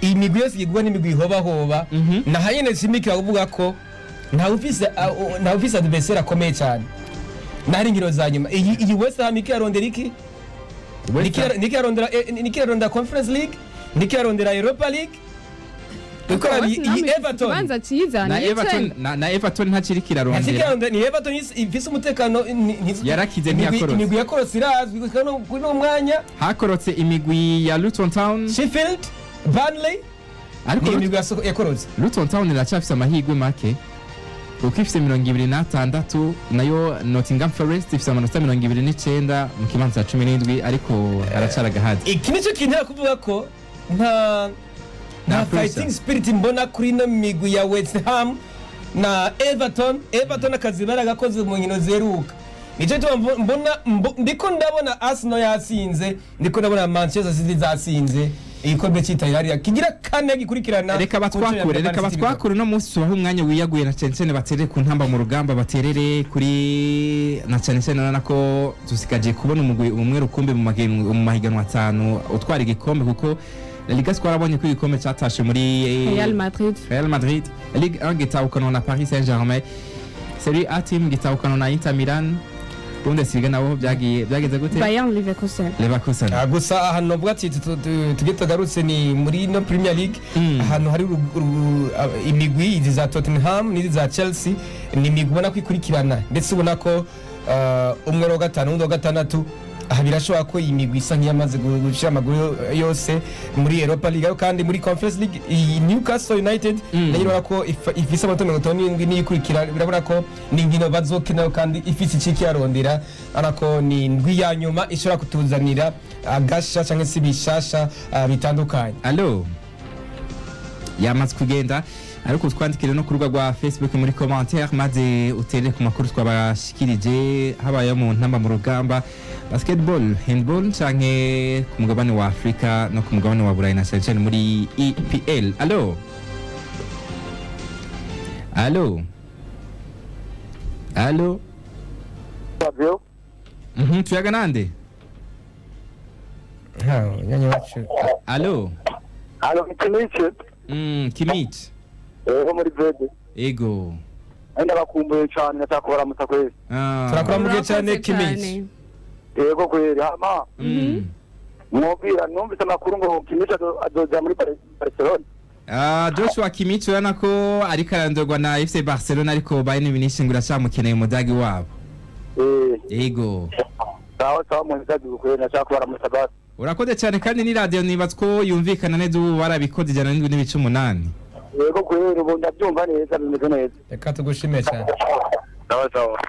iyi migwi yose igiye guha n'imigwi ihobahoba. Naho nyene nshimikira kuvuga ko ntawe ufise adversaire akomeye cyane nari inkino za nyuma. Iyi West Ham ikirarondera iki? Nikirarondera Conference League, nikirarondera Europa League. Kuko iyi Everton Ikibanza cyiza Na ni Everton Everton. na Everton ntakiri kirarondera. Ntakirarondera, ni Everton ifise umutekano Yarakize, imigwi ntiyakorotse. Imigwi yakorotse irazwi gushika kuri uno mwanya. Hakorotse imigwi ya Luton Town. Sheffield, Burnley Ariko ni imigwi yakorotse. Luton Town iracyafise amahirwe make kuko ifise 26, nayo Nottingham Forest ifise amanota 29 mu kibanza cya 17, ariko aracara agahazi. Iki nicyo kintu kuvuga ko nta Nta nta pressure. fighting spirit mbona kuri ino migwi ya West Ham na Everton. Everton akazi baragakoze mu nkino zeruka. Nicyo gituma mbona ndiko ndabona Arsenal yatsinze, ndiko ndabona Manchester City zatsinze igikombe cy'Italiya kigira kane gikurikirana. Reka ku nshuro ya batwakure, mbere reka Man City. batwakure. Uno munsi tubahe umwanya wiyaguye, na cyane cyane baterere ku ntamba mu rugamba, baterere kuri, na cyane cyane urabona ko dusigaje kubona umugwi umwe rukumbi mu mahiganwa atanu utwara igikombe, kuko La Liga twarabonye ko igikombe cyatashe muri Real Madrid. Real Madrid, Ligue 1 gitahukana na Paris Saint-Germain, Serie A team gitahukana na Inter Milan, Bundesliga nabo byagiye byageze gute? Bayern Leverkusen. Leverkusen. Gusa ahantu navuga ati tujye tugarutse ni muri no Premier League, ahantu hari imigwi izi za Tottenham n'izi za Chelsea, ni imigwi ubona ko ikurikirana, ndetse ubona ko umwe ari uwa gatanu, undi uwa gatandatu. Aha birashoboka ko iyi migwi isa nk'iyamaze gushira amaguru yose muri Europa League. Ariko kandi muri Conference League, iyi Newcastle United nayo urabona ko ifise amanota 57 niyo ikurikira. Birabona ko ni inkino bazokinayo kandi ifise iciki yarondera, urabona ko ni indwi ya nyuma ishobora kutuzanira agasha cyangwa se ibishasha bitandukanye. Allo, yamaze kugenda, ariko twandikire no ku rubuga rwa Facebook muri commentaire, maze utere ku makuru twabashikirije, habaye mu ntamba mu rugamba, basketball, handball, canke ku mugabane wa Afrika no ku mugabane wa Burayi, na cyane cyane muri EPL. Allo, allo, allo. Fabio. Tuyaga nande? Nyanya wacu. Allo. Halo, Kimich. Kimich. Ho muri Vede. Ego. Ndabakumbuye cyane, ndashaka kubaramutsa kweli. Ah. Turakurambuye cyane. Urakoze Kimich. cyane. Yego kweli, hama mwobwira numvise amakuru ngo Kimich azoja muri Barcelona. Ah, Joshua Kimmich urabona ko ariko arandurwa na FC Barcelona, ariko Bayern Munich ngo iracamukeneye, umudagi wabo. Yego. Sawa sawa, muhezagirwe kweri, nashaka kubaramutsa basi. Urakoze cyane, kandi ni radio nibaza ko yumvikana neza ubu, barabikoze 107.8. Yego kweri, ubu ndabyumva neza, bimeze neza. Reka tugushime cyane. Sawa sawa.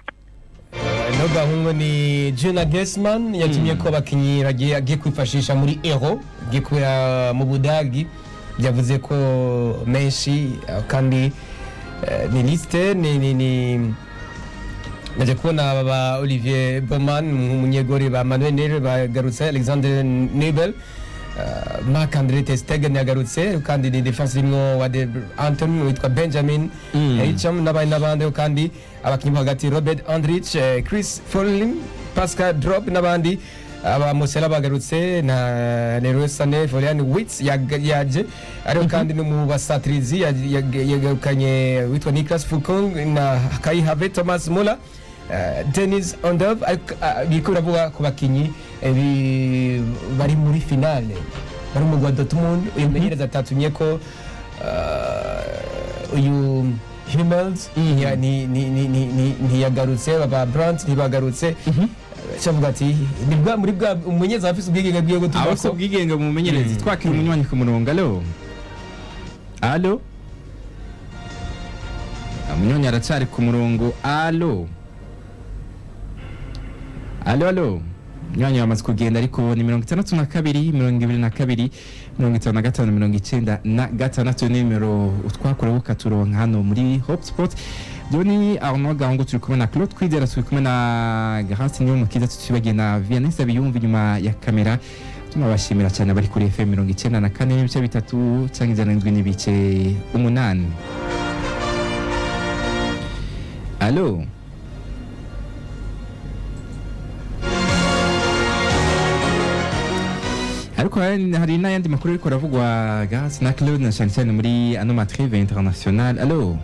Ino gahungu ni Juna Gesman yatumye ko abakinyi agiye kwifashisha muri Euro agiye kubera mu Budagi. Yavuze ko menshi, kandi ni liste ni naje kubona aba ba Olivier Baumann umunyegori, ba Manuel Neuer bagarutse, Alexander Nübel, Marc Andre ter Stegen yagarutse, kandi ni defense rimwo wa de Anthony witwa Benjamin Hicham n'abandi n'abandi, kandi abakinnyi bo hagati Robert Andrich, Chris Folin, Pascal Drop n'abandi. Aba Musela bagarutse na Leroy Sané, Florian Wirtz yaje, ariko kandi no mu basatrizi yagarukanye witwa Niklas Füllkrug na Kai Havertz, Thomas Muller, Dennis Undav. Ariko, biriko biravuga ku bakinyi bari muri finale bari mu mugwi wa Dortmund. Uyu mumenyereza atatumye ko uyu Hummels ntiyagarutse, baba Brandt ntibagarutse. Cyavuga ati ni bwa muri bwa umumenyereza afise ubwigenge bwiwe gutuma Abo si ubwigenge mu mumenyerezi. Twakira umunywanyi ku murongo. Alo, alo, umunywanyi aracyari ku murongo. Alo, alo, alo, umunywanyi yamaze kugenda, ariko ni 62 22 55 96 nimero utwakoreho ukaturonka hano muri Hope Sport. Joni Arnaud Gahungu, turi kumwe na Claude Kwizera, turi kumwe na Grace Niyomukiza, tutibagiye na Vianney Sabiyumva inyuma ya kamera. Tunabashimira cyane abari kuri FM 94.3 cyangwa 107.8. Alo. Ariko hari n'ayandi makuru ariko aravugwa, Grace na Claude, na cyane cyane muri ano ma trêve international. Alo.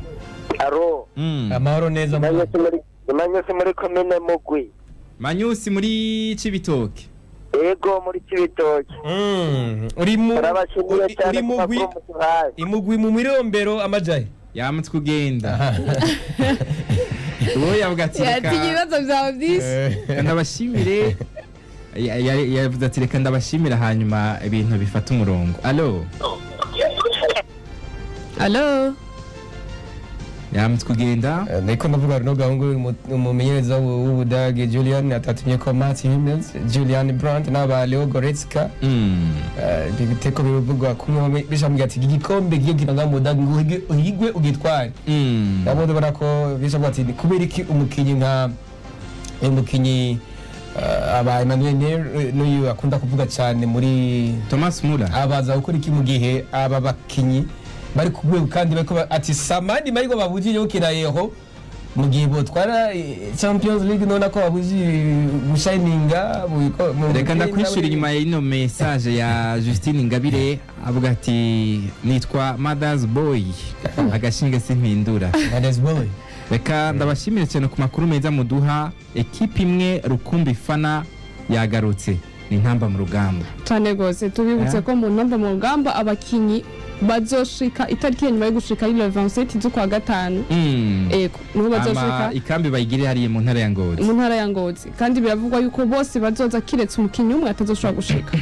Aro. Amahoro neza. Manyusi muri komine Mugwi. Manyusi muri Cibitoke. Yego, muri Cibitoke. Uri mu Turabashimiye cyane uri ku mugwi makuru muduhaye. Imugwi mu mirombero amajayi. Yamaze kugenda. Uwo yavuga ati reka Yatinye ibibazo byawe byinshi. reka ndabashimire. Yavuze ati reka ndabashimira, hanyuma ibintu bifata umurongo. Alo. Alo. Yamaze kugenda. Niko ndavuga runo gahungu umumenyereza w'Ubudage Julian atatumye ko Mats Hummels, Julian Brandt n'aba Leo Goretzka. Ibiteko bivugwa kumwe bishamubwira ati igikombe giye gitanga mu Budage ngo uhigwe ugitware. Nabo ndabona ko bishamubwira ati ni kubera iki umukinyi nka uyu mukinyi, aba Emmanuel Neuer n'uyu akunda kuvuga cyane muri Thomas Muller. Abaza gukora iki mu gihe aba bakinyi bari ku rwego, kandi bariko ati samani mariko babujije gukina yeho mu gihe botwara Champions League, none ko babujije gushininga Reka ndakwishura inyuma y'ino message ya Justine Ingabire, avuga ati nitwa Mother's Boy, agashinge simpindura. Mother's Boy. Reka ndabashimire cyane ku makuru meza muduha. Ekipi imwe rukumbi fana yagarutse, ni Intamba mu Rugamba. Cyane rwose, tubibutse ko mu Ntamba mu Rugamba abakinyi bazoshika itariki ya nyuma yo gushika ari le 27 z'ukwa gatanu. Ego, niho bazoshika. Ama ikambi bayigire hariya mu ntara ya Ngozi. Mu ntara ya Ngozi, kandi biravugwa yuko bose bazoza kiretse umukinyi umwe atazoshobora gushika.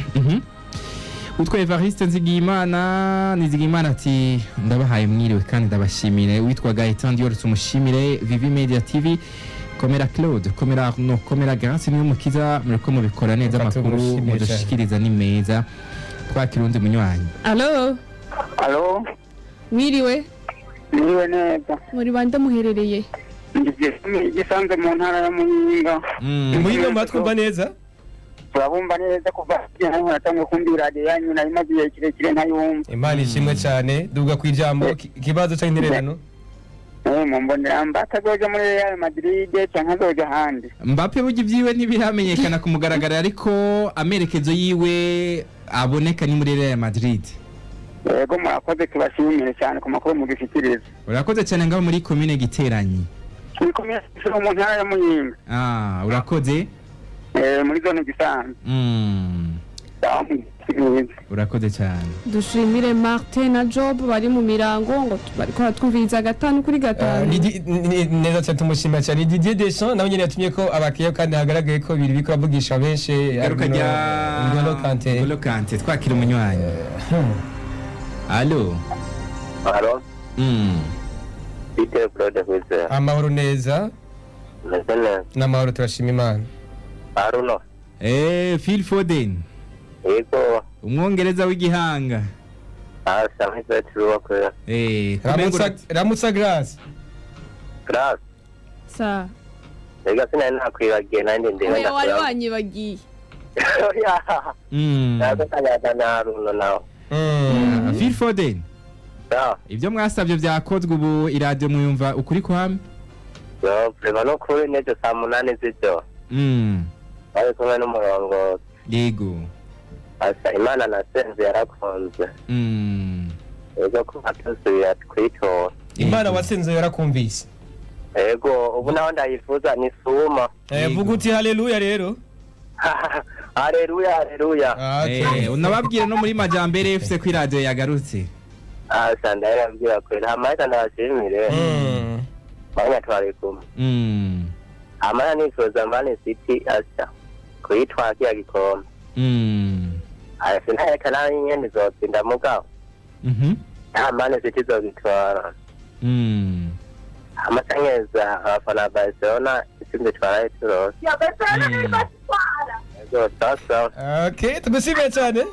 Witwa Evariste Nzigiyimana, Nizigiyimana, ati ndabahaye mwiriwe kandi ndabashimire. Witwa Gaëtan Dior, tumushimire. Vivi Media TV, komera Claude, komera Arnaud, komera Grace niwe mukiza, muriko mubikora neza. Reka Amakuru tugushimire cyane. mudushikiriza ni meza. Twakira undi munywanyi. Alo. Alo. Mwiriwe. Mwiriwe neza. Muri bande, muherereye? Gisanze mu ntara ya Muyinga. Muyinga muratwumva neza? Turabumva neza. Kuva hano natangiye kumva iradiyo yanyu, nari maze igihe kirekire ntayumva. Imana ishimwe cyane. Duga ku ijambo, ikibazo cyangwa intererano. Mumbonera Mbappe azoja muri Real Madrid canke azoja ahandi? Mbappe burya ibyiwe ntibiramenyekana ku mugaragaro, ariko amerekezo yiwe aboneka ni muri Real Madrid. Yego, murakoze, tubashimire cyane ku makuru mudushikiriza. Urakoze cyane ngaho muri komine Giteranyi. Turi kumwe mu ntara ya Muyinga. Ah, urakoze. Muri zone Gisanze. Mwiza. Urakoze cyane. Dushimire Martin na Job bari mu mirango ngo bariko baratwumviriza gatanu kuri gatanu. Neza cyane, tumushimira cyane Didier Deschamps, nawe nyine yatumye ko abakiriya kandi hagaragaye ko ibiri biriko avugisha benshi. Garuka rya N'Golo Kante. N'Golo Kante. Twakira umunywanyi. Allo? Halo, Peter Claude Kwizera. Amahoro neza. Meze neza. N'amahoro, turashima Imana. Aruno. Phil Foden. Yego, Umwongereza w'igihanga. asa nk'izo turuwa kwera. Ramutsa Grace. Grace, Sa. rega sinari nakwibagiye nanjye ndeba. Oya, wari wanyibagiye. Oya. Nazo kanyaga na Aruno nawe. Phil Foden. Sawa. Ibyo mwasabye byakozwe, ubu iradiyo mwumva ukuri kwame. Yo, prema no kuri n'ejo saa 8 z'ijoro. Bari kumwe n'umurongozi. Yego. Asa Imana nasenze yarakunze. Yego, kuba tusubira kwitora. Imana watsinze yarakumvise. Yego, ubu naho ndayifuza ni suma. Vuga uti haleluya rero. Haleluya, haleluya. Okay. Unababwira no muri Majambere FC ko iradiyo yagarutse. Asa ndayabwira kwera. Hamaika ndabashimire. Banya twari kumwe. Amara nifuza Man City asa kuyitwara kiya gikombe. Aya sinareka nawe nyene izotsinda mugabo. Nta Man City izogitwara. Amasenyeza abafana ba Barcelona itsinze twaraye turose. Yego, sawa sawa. Okay, tugushimiye cyane.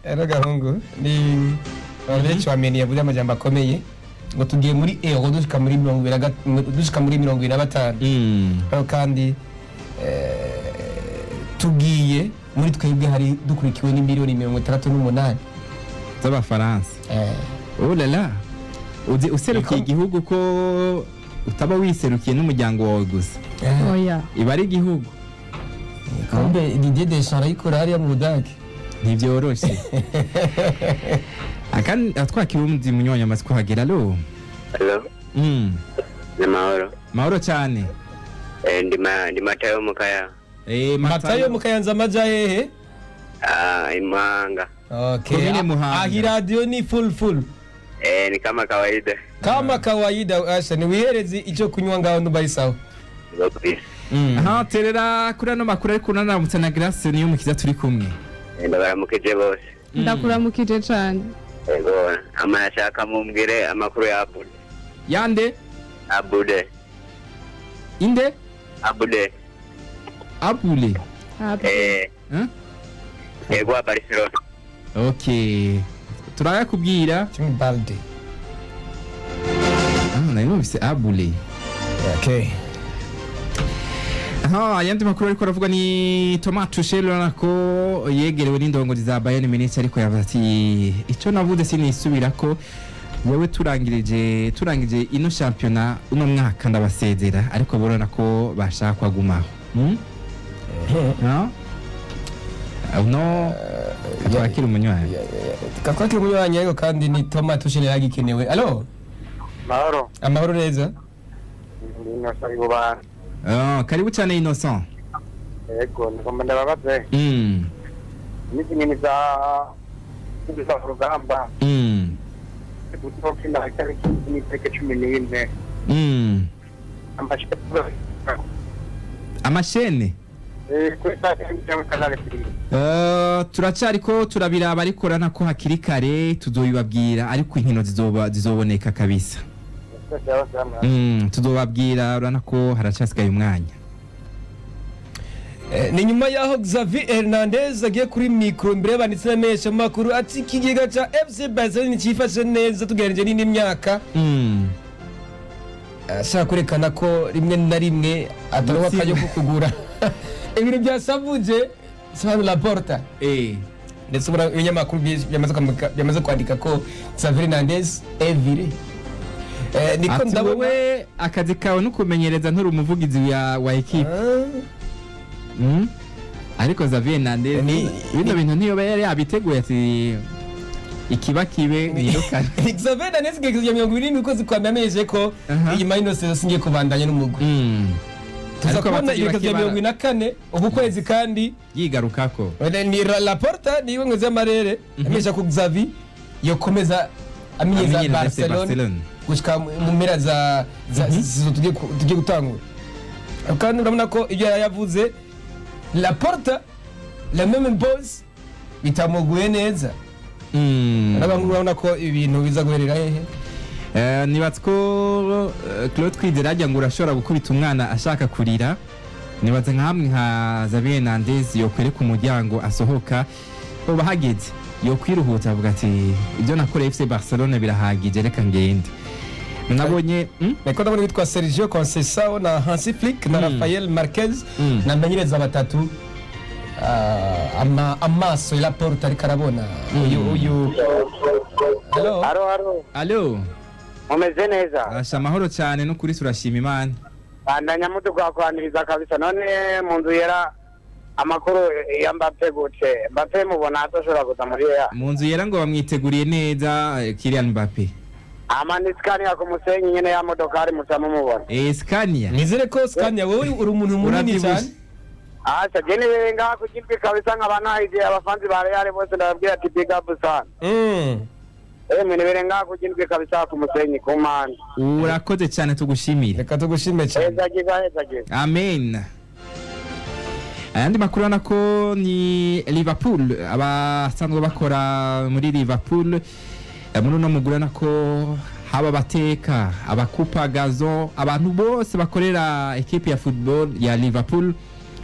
Rero gahungu ni benshi wamenye yavuze amajambo akomeye ngo tugiye muri euro dushika muri dushika muri 25. Aho kandi tugiye muri twebwe hari dukurikiwe n'imiliyoni 68 z'abafaransa. Oh la la, uzi userukiye igihugu ko utaba wiserukiye n'umuryango wawe gusa. Oya. Iba ari igihugu. Kumbe Didier Deschamps arayikora hariya mu Budage. Ntivyoroshe. Akandi atwakira umuzi munywanyi amaze kuhagera. Alo? Hello, ni mahoro. Mahoro cyane. Ndi Matayo Mukaya. Matayo Mukayanza amaja hehe? Ah, Imahanga. Okay. Komine Muhanga. Ah, iradiyo ni full full. Ni kama kawaida. Kama kawaida, asha niwihereze icyo kunywa ngaho ndubayisawa. Ngo kwisi. Aha terera kuri ano makuru, ariko unaramutse na Grace niyo mukiza turi kumwe. Ndabaramukije bose. Ndakuramukije cane. Yego, amashaka mumbwire amakuru ya Abude. Yande? Abude. Inde? Abude. Abule? Happy. Yego, wa Barcelona. Okay, turayakubwira. Kimwe Balde. Ah, nari numvise Abule. Okay. Aha, ayandi makuru ariko aravuga ni Thomas Tuchel, urabona ko yegerewe n'indongozi za Bayern Munich, ariko yavuze ati icyo navuze sinisubirako, yewe turangije ino shampiyona uno mwaka ndabasezera, ariko burabona ko bashaka kwagumaho. No? No, twakira umunywanyi. Twakira umunywanyi, ariko kandi ni Thomas Tuchel yagikenewe. Alo? Mahoro. Amahoro neza. Ndi Innocent Ibubana. Ah, karibu cyane Innocent. Yego, ngomba ndababaze. Iminsi nyine za urugamba. Gutokina itariki n'itariki 14. Amashyi. Amashene. Kuri saa cyenda Canal Plus. Turacariko turabiraba, ariko urabona ko hakiri kare, tuzobibabwira, ariko inkino zizoboneka kabisa. Tuzobabwira, urabona ko haracasigaye umwanya. Ni nyuma y'aho Xavi Hernandez agiye kuri mikoro mbere y'abanditsi n'amenyeshamakuru ati ikigega cya FC Barcelona cyifashe neza tugereranyije n'indi myaka. Ashaka kwerekana ko rimwe na rimwe ataronka akanya ko kugura ibintu byasavuje Sobanura Laporta. Ndetse ubona ibinyamakuru byinshi byamaze kwandika ko Xavi Hernandez evire. Niko Ati ndabona. wowe akazi kawe no kumenyereza, nturi umuvugizi wa ekipe. Ah. Ariko Xavier Hernandez bino bintu ntiyoba yari yabiteguye ati ikiba kibe nirukane. Xavier Hernandez igihe cya 70 ukwezi kwa mbere amenyesheje ko Aha. inyuma y'ino sezo singiye kubandanya n'umugwi. Tuza Ariko kubona abatari igerekezo bake rya 44 uku kwezi, kandi yigarukako. Ni Laporta niwe nkozi y'amarere amenyesha ko Xavi yokomeza amenyeza Amenyereza FC Barcelona Barcelona. gushika mu mpera za zizo tugiye gutangura. Kandi urabona ko ibyo yari yavuze Laporta, la même boss, bitamuguye neza. N'abantu urabona ko ibintu biza guherera hehe? Nibatse ko Claude Kwizera ajya ngo urashobora gukubita umwana ashaka kurira. Nibatse nka hamwe nka Xavier Hernandez yokwereka umuryango asohoka, uba hageze yokwiruhutsa avuga ati ibyo nakoreye FC Barcelona birahagije, reka ngende. Nabonye Niko ndabona witwa Sergio Conceição na Hansi Flick na Rafael Marquez na menyereza batatu. Amaso ya Laporta ariko arabona uyu. Hello. Haro haro. Allo. Mumeze neza? Arasha amahoro cyane, n'ukuri turashima Imana. Bandanya mudukakwaniriza kabisa. None mu nzu yera amakuru ya Mbappe gute? Mbappe mubona atoshobora kuza muri ya? Mu nzu yera ngo bamwiteguriye neza, Kylian Mbappe. Ama ni Scania ku musenyi nyene ya modokari muca mumubona. Scania. Nizere ko Scania, wowe uri umuntu munini Uravyibushe. cyane. Asha jene wewe ngaha kujimbi kabisa, nkaba nahigiye abafanzi ba Real bose ndababwira ati big up sana. Mwene bere ngaha kujimbi kabisa ku musenyi ku mana. Urakoze cyane, tugushimire. Reka tugushime cyane. Heza giza, heza giza. Amen. Ayandi makuru urabona ko ni Liverpool, abasanzwe bakora muri Liverpool, muri uno mugwi urabona ko haba abateka, abakupa gazo, abantu bose bakorera ekipe ya football ya Liverpool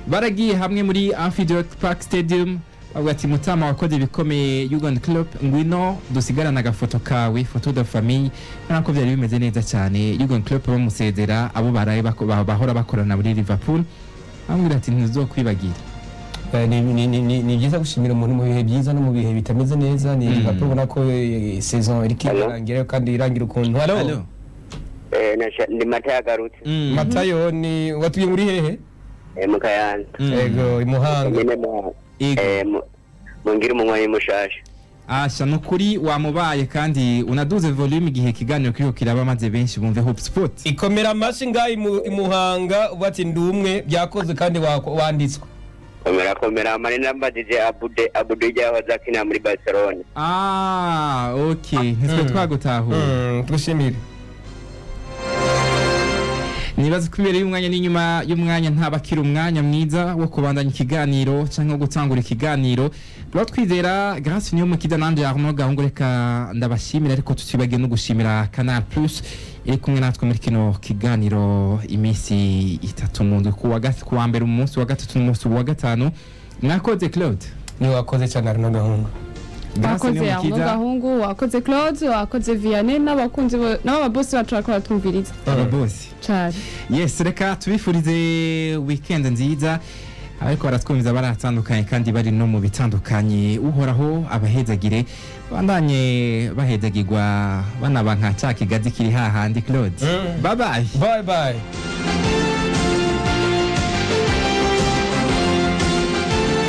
baragiye hamwe muri Anfield Park Stadium, bavuga ati mutama wakoze ibikomeye Jurgen Klopp, ngwino dusigarane agafoto kawe, photo de famille. Urabona ko byari bimeze neza cyane, Jurgen Klopp bamusezera, abo baraye bahora bakorana muri Liverpool, bamubwira ati ntuzokwibagira. Ni byiza gushimira umuntu mu bihe byiza no mu bihe bitameze neza. Ni Liverpool ubona ko saison iriko irangira kandi irangira ukuntu. Allo. Hello. Ndi Mata yagarutse. Matayo, ni watuye muri hehe? Mu Kayanza. Ego, i Muhanga. Nyine Muhanga. Ego. Mungire umunywanyi mushasha. Asha nukuri wamubaye, kandi unaduze volume igihe ikiganiro kiriko kiraba, maze benshi bumve Hope Sport. Ikomera amashi ngaha i Muhanga, ubu ati ndi umwe byakozwe kandi wanditswe. Komera komera, amanina mbajije Abude, Abude yahoze akina muri Barcelona. Ah, okay, ntitwe twagutahura. Tugushimire. Nibaza ko imbere y'umwanya n'inyuma y'umwanya ntabakira umwanya mwiza wo kubandanya ikiganiro cyangwa gutangura ikiganiro. Tuba twizera Grace niyo mukida nande Arnaud Gahungu, reka ndabashimira, ariko tutibagiye no gushimira Canal Plus iri kumwe natwe muri kino kiganiro iminsi itatu mu ndwi, ku wa mbere, umunsi wa gatatu n'umunsi wa gatanu. Mwakoze, Claude. Ni wakoze cyane, Arnaud Gahungu. Grace Wakoze Niyomukiza. Arnaud Gahungu, wakoze Claude, wakoze Vianney n'abakunzi n'ababosi bacu bariko baratwumviriza. Ababosi. Cane. Yes, reka tubifurize weekend nziza ariko baratwumviza baratandukanye kandi bari no mu bitandukanye. Uhoraho abahezagire, bandanye bahezagirwa, banaba nka cya kigazi kiri hahandi. Claude, bye bye. Bye bye.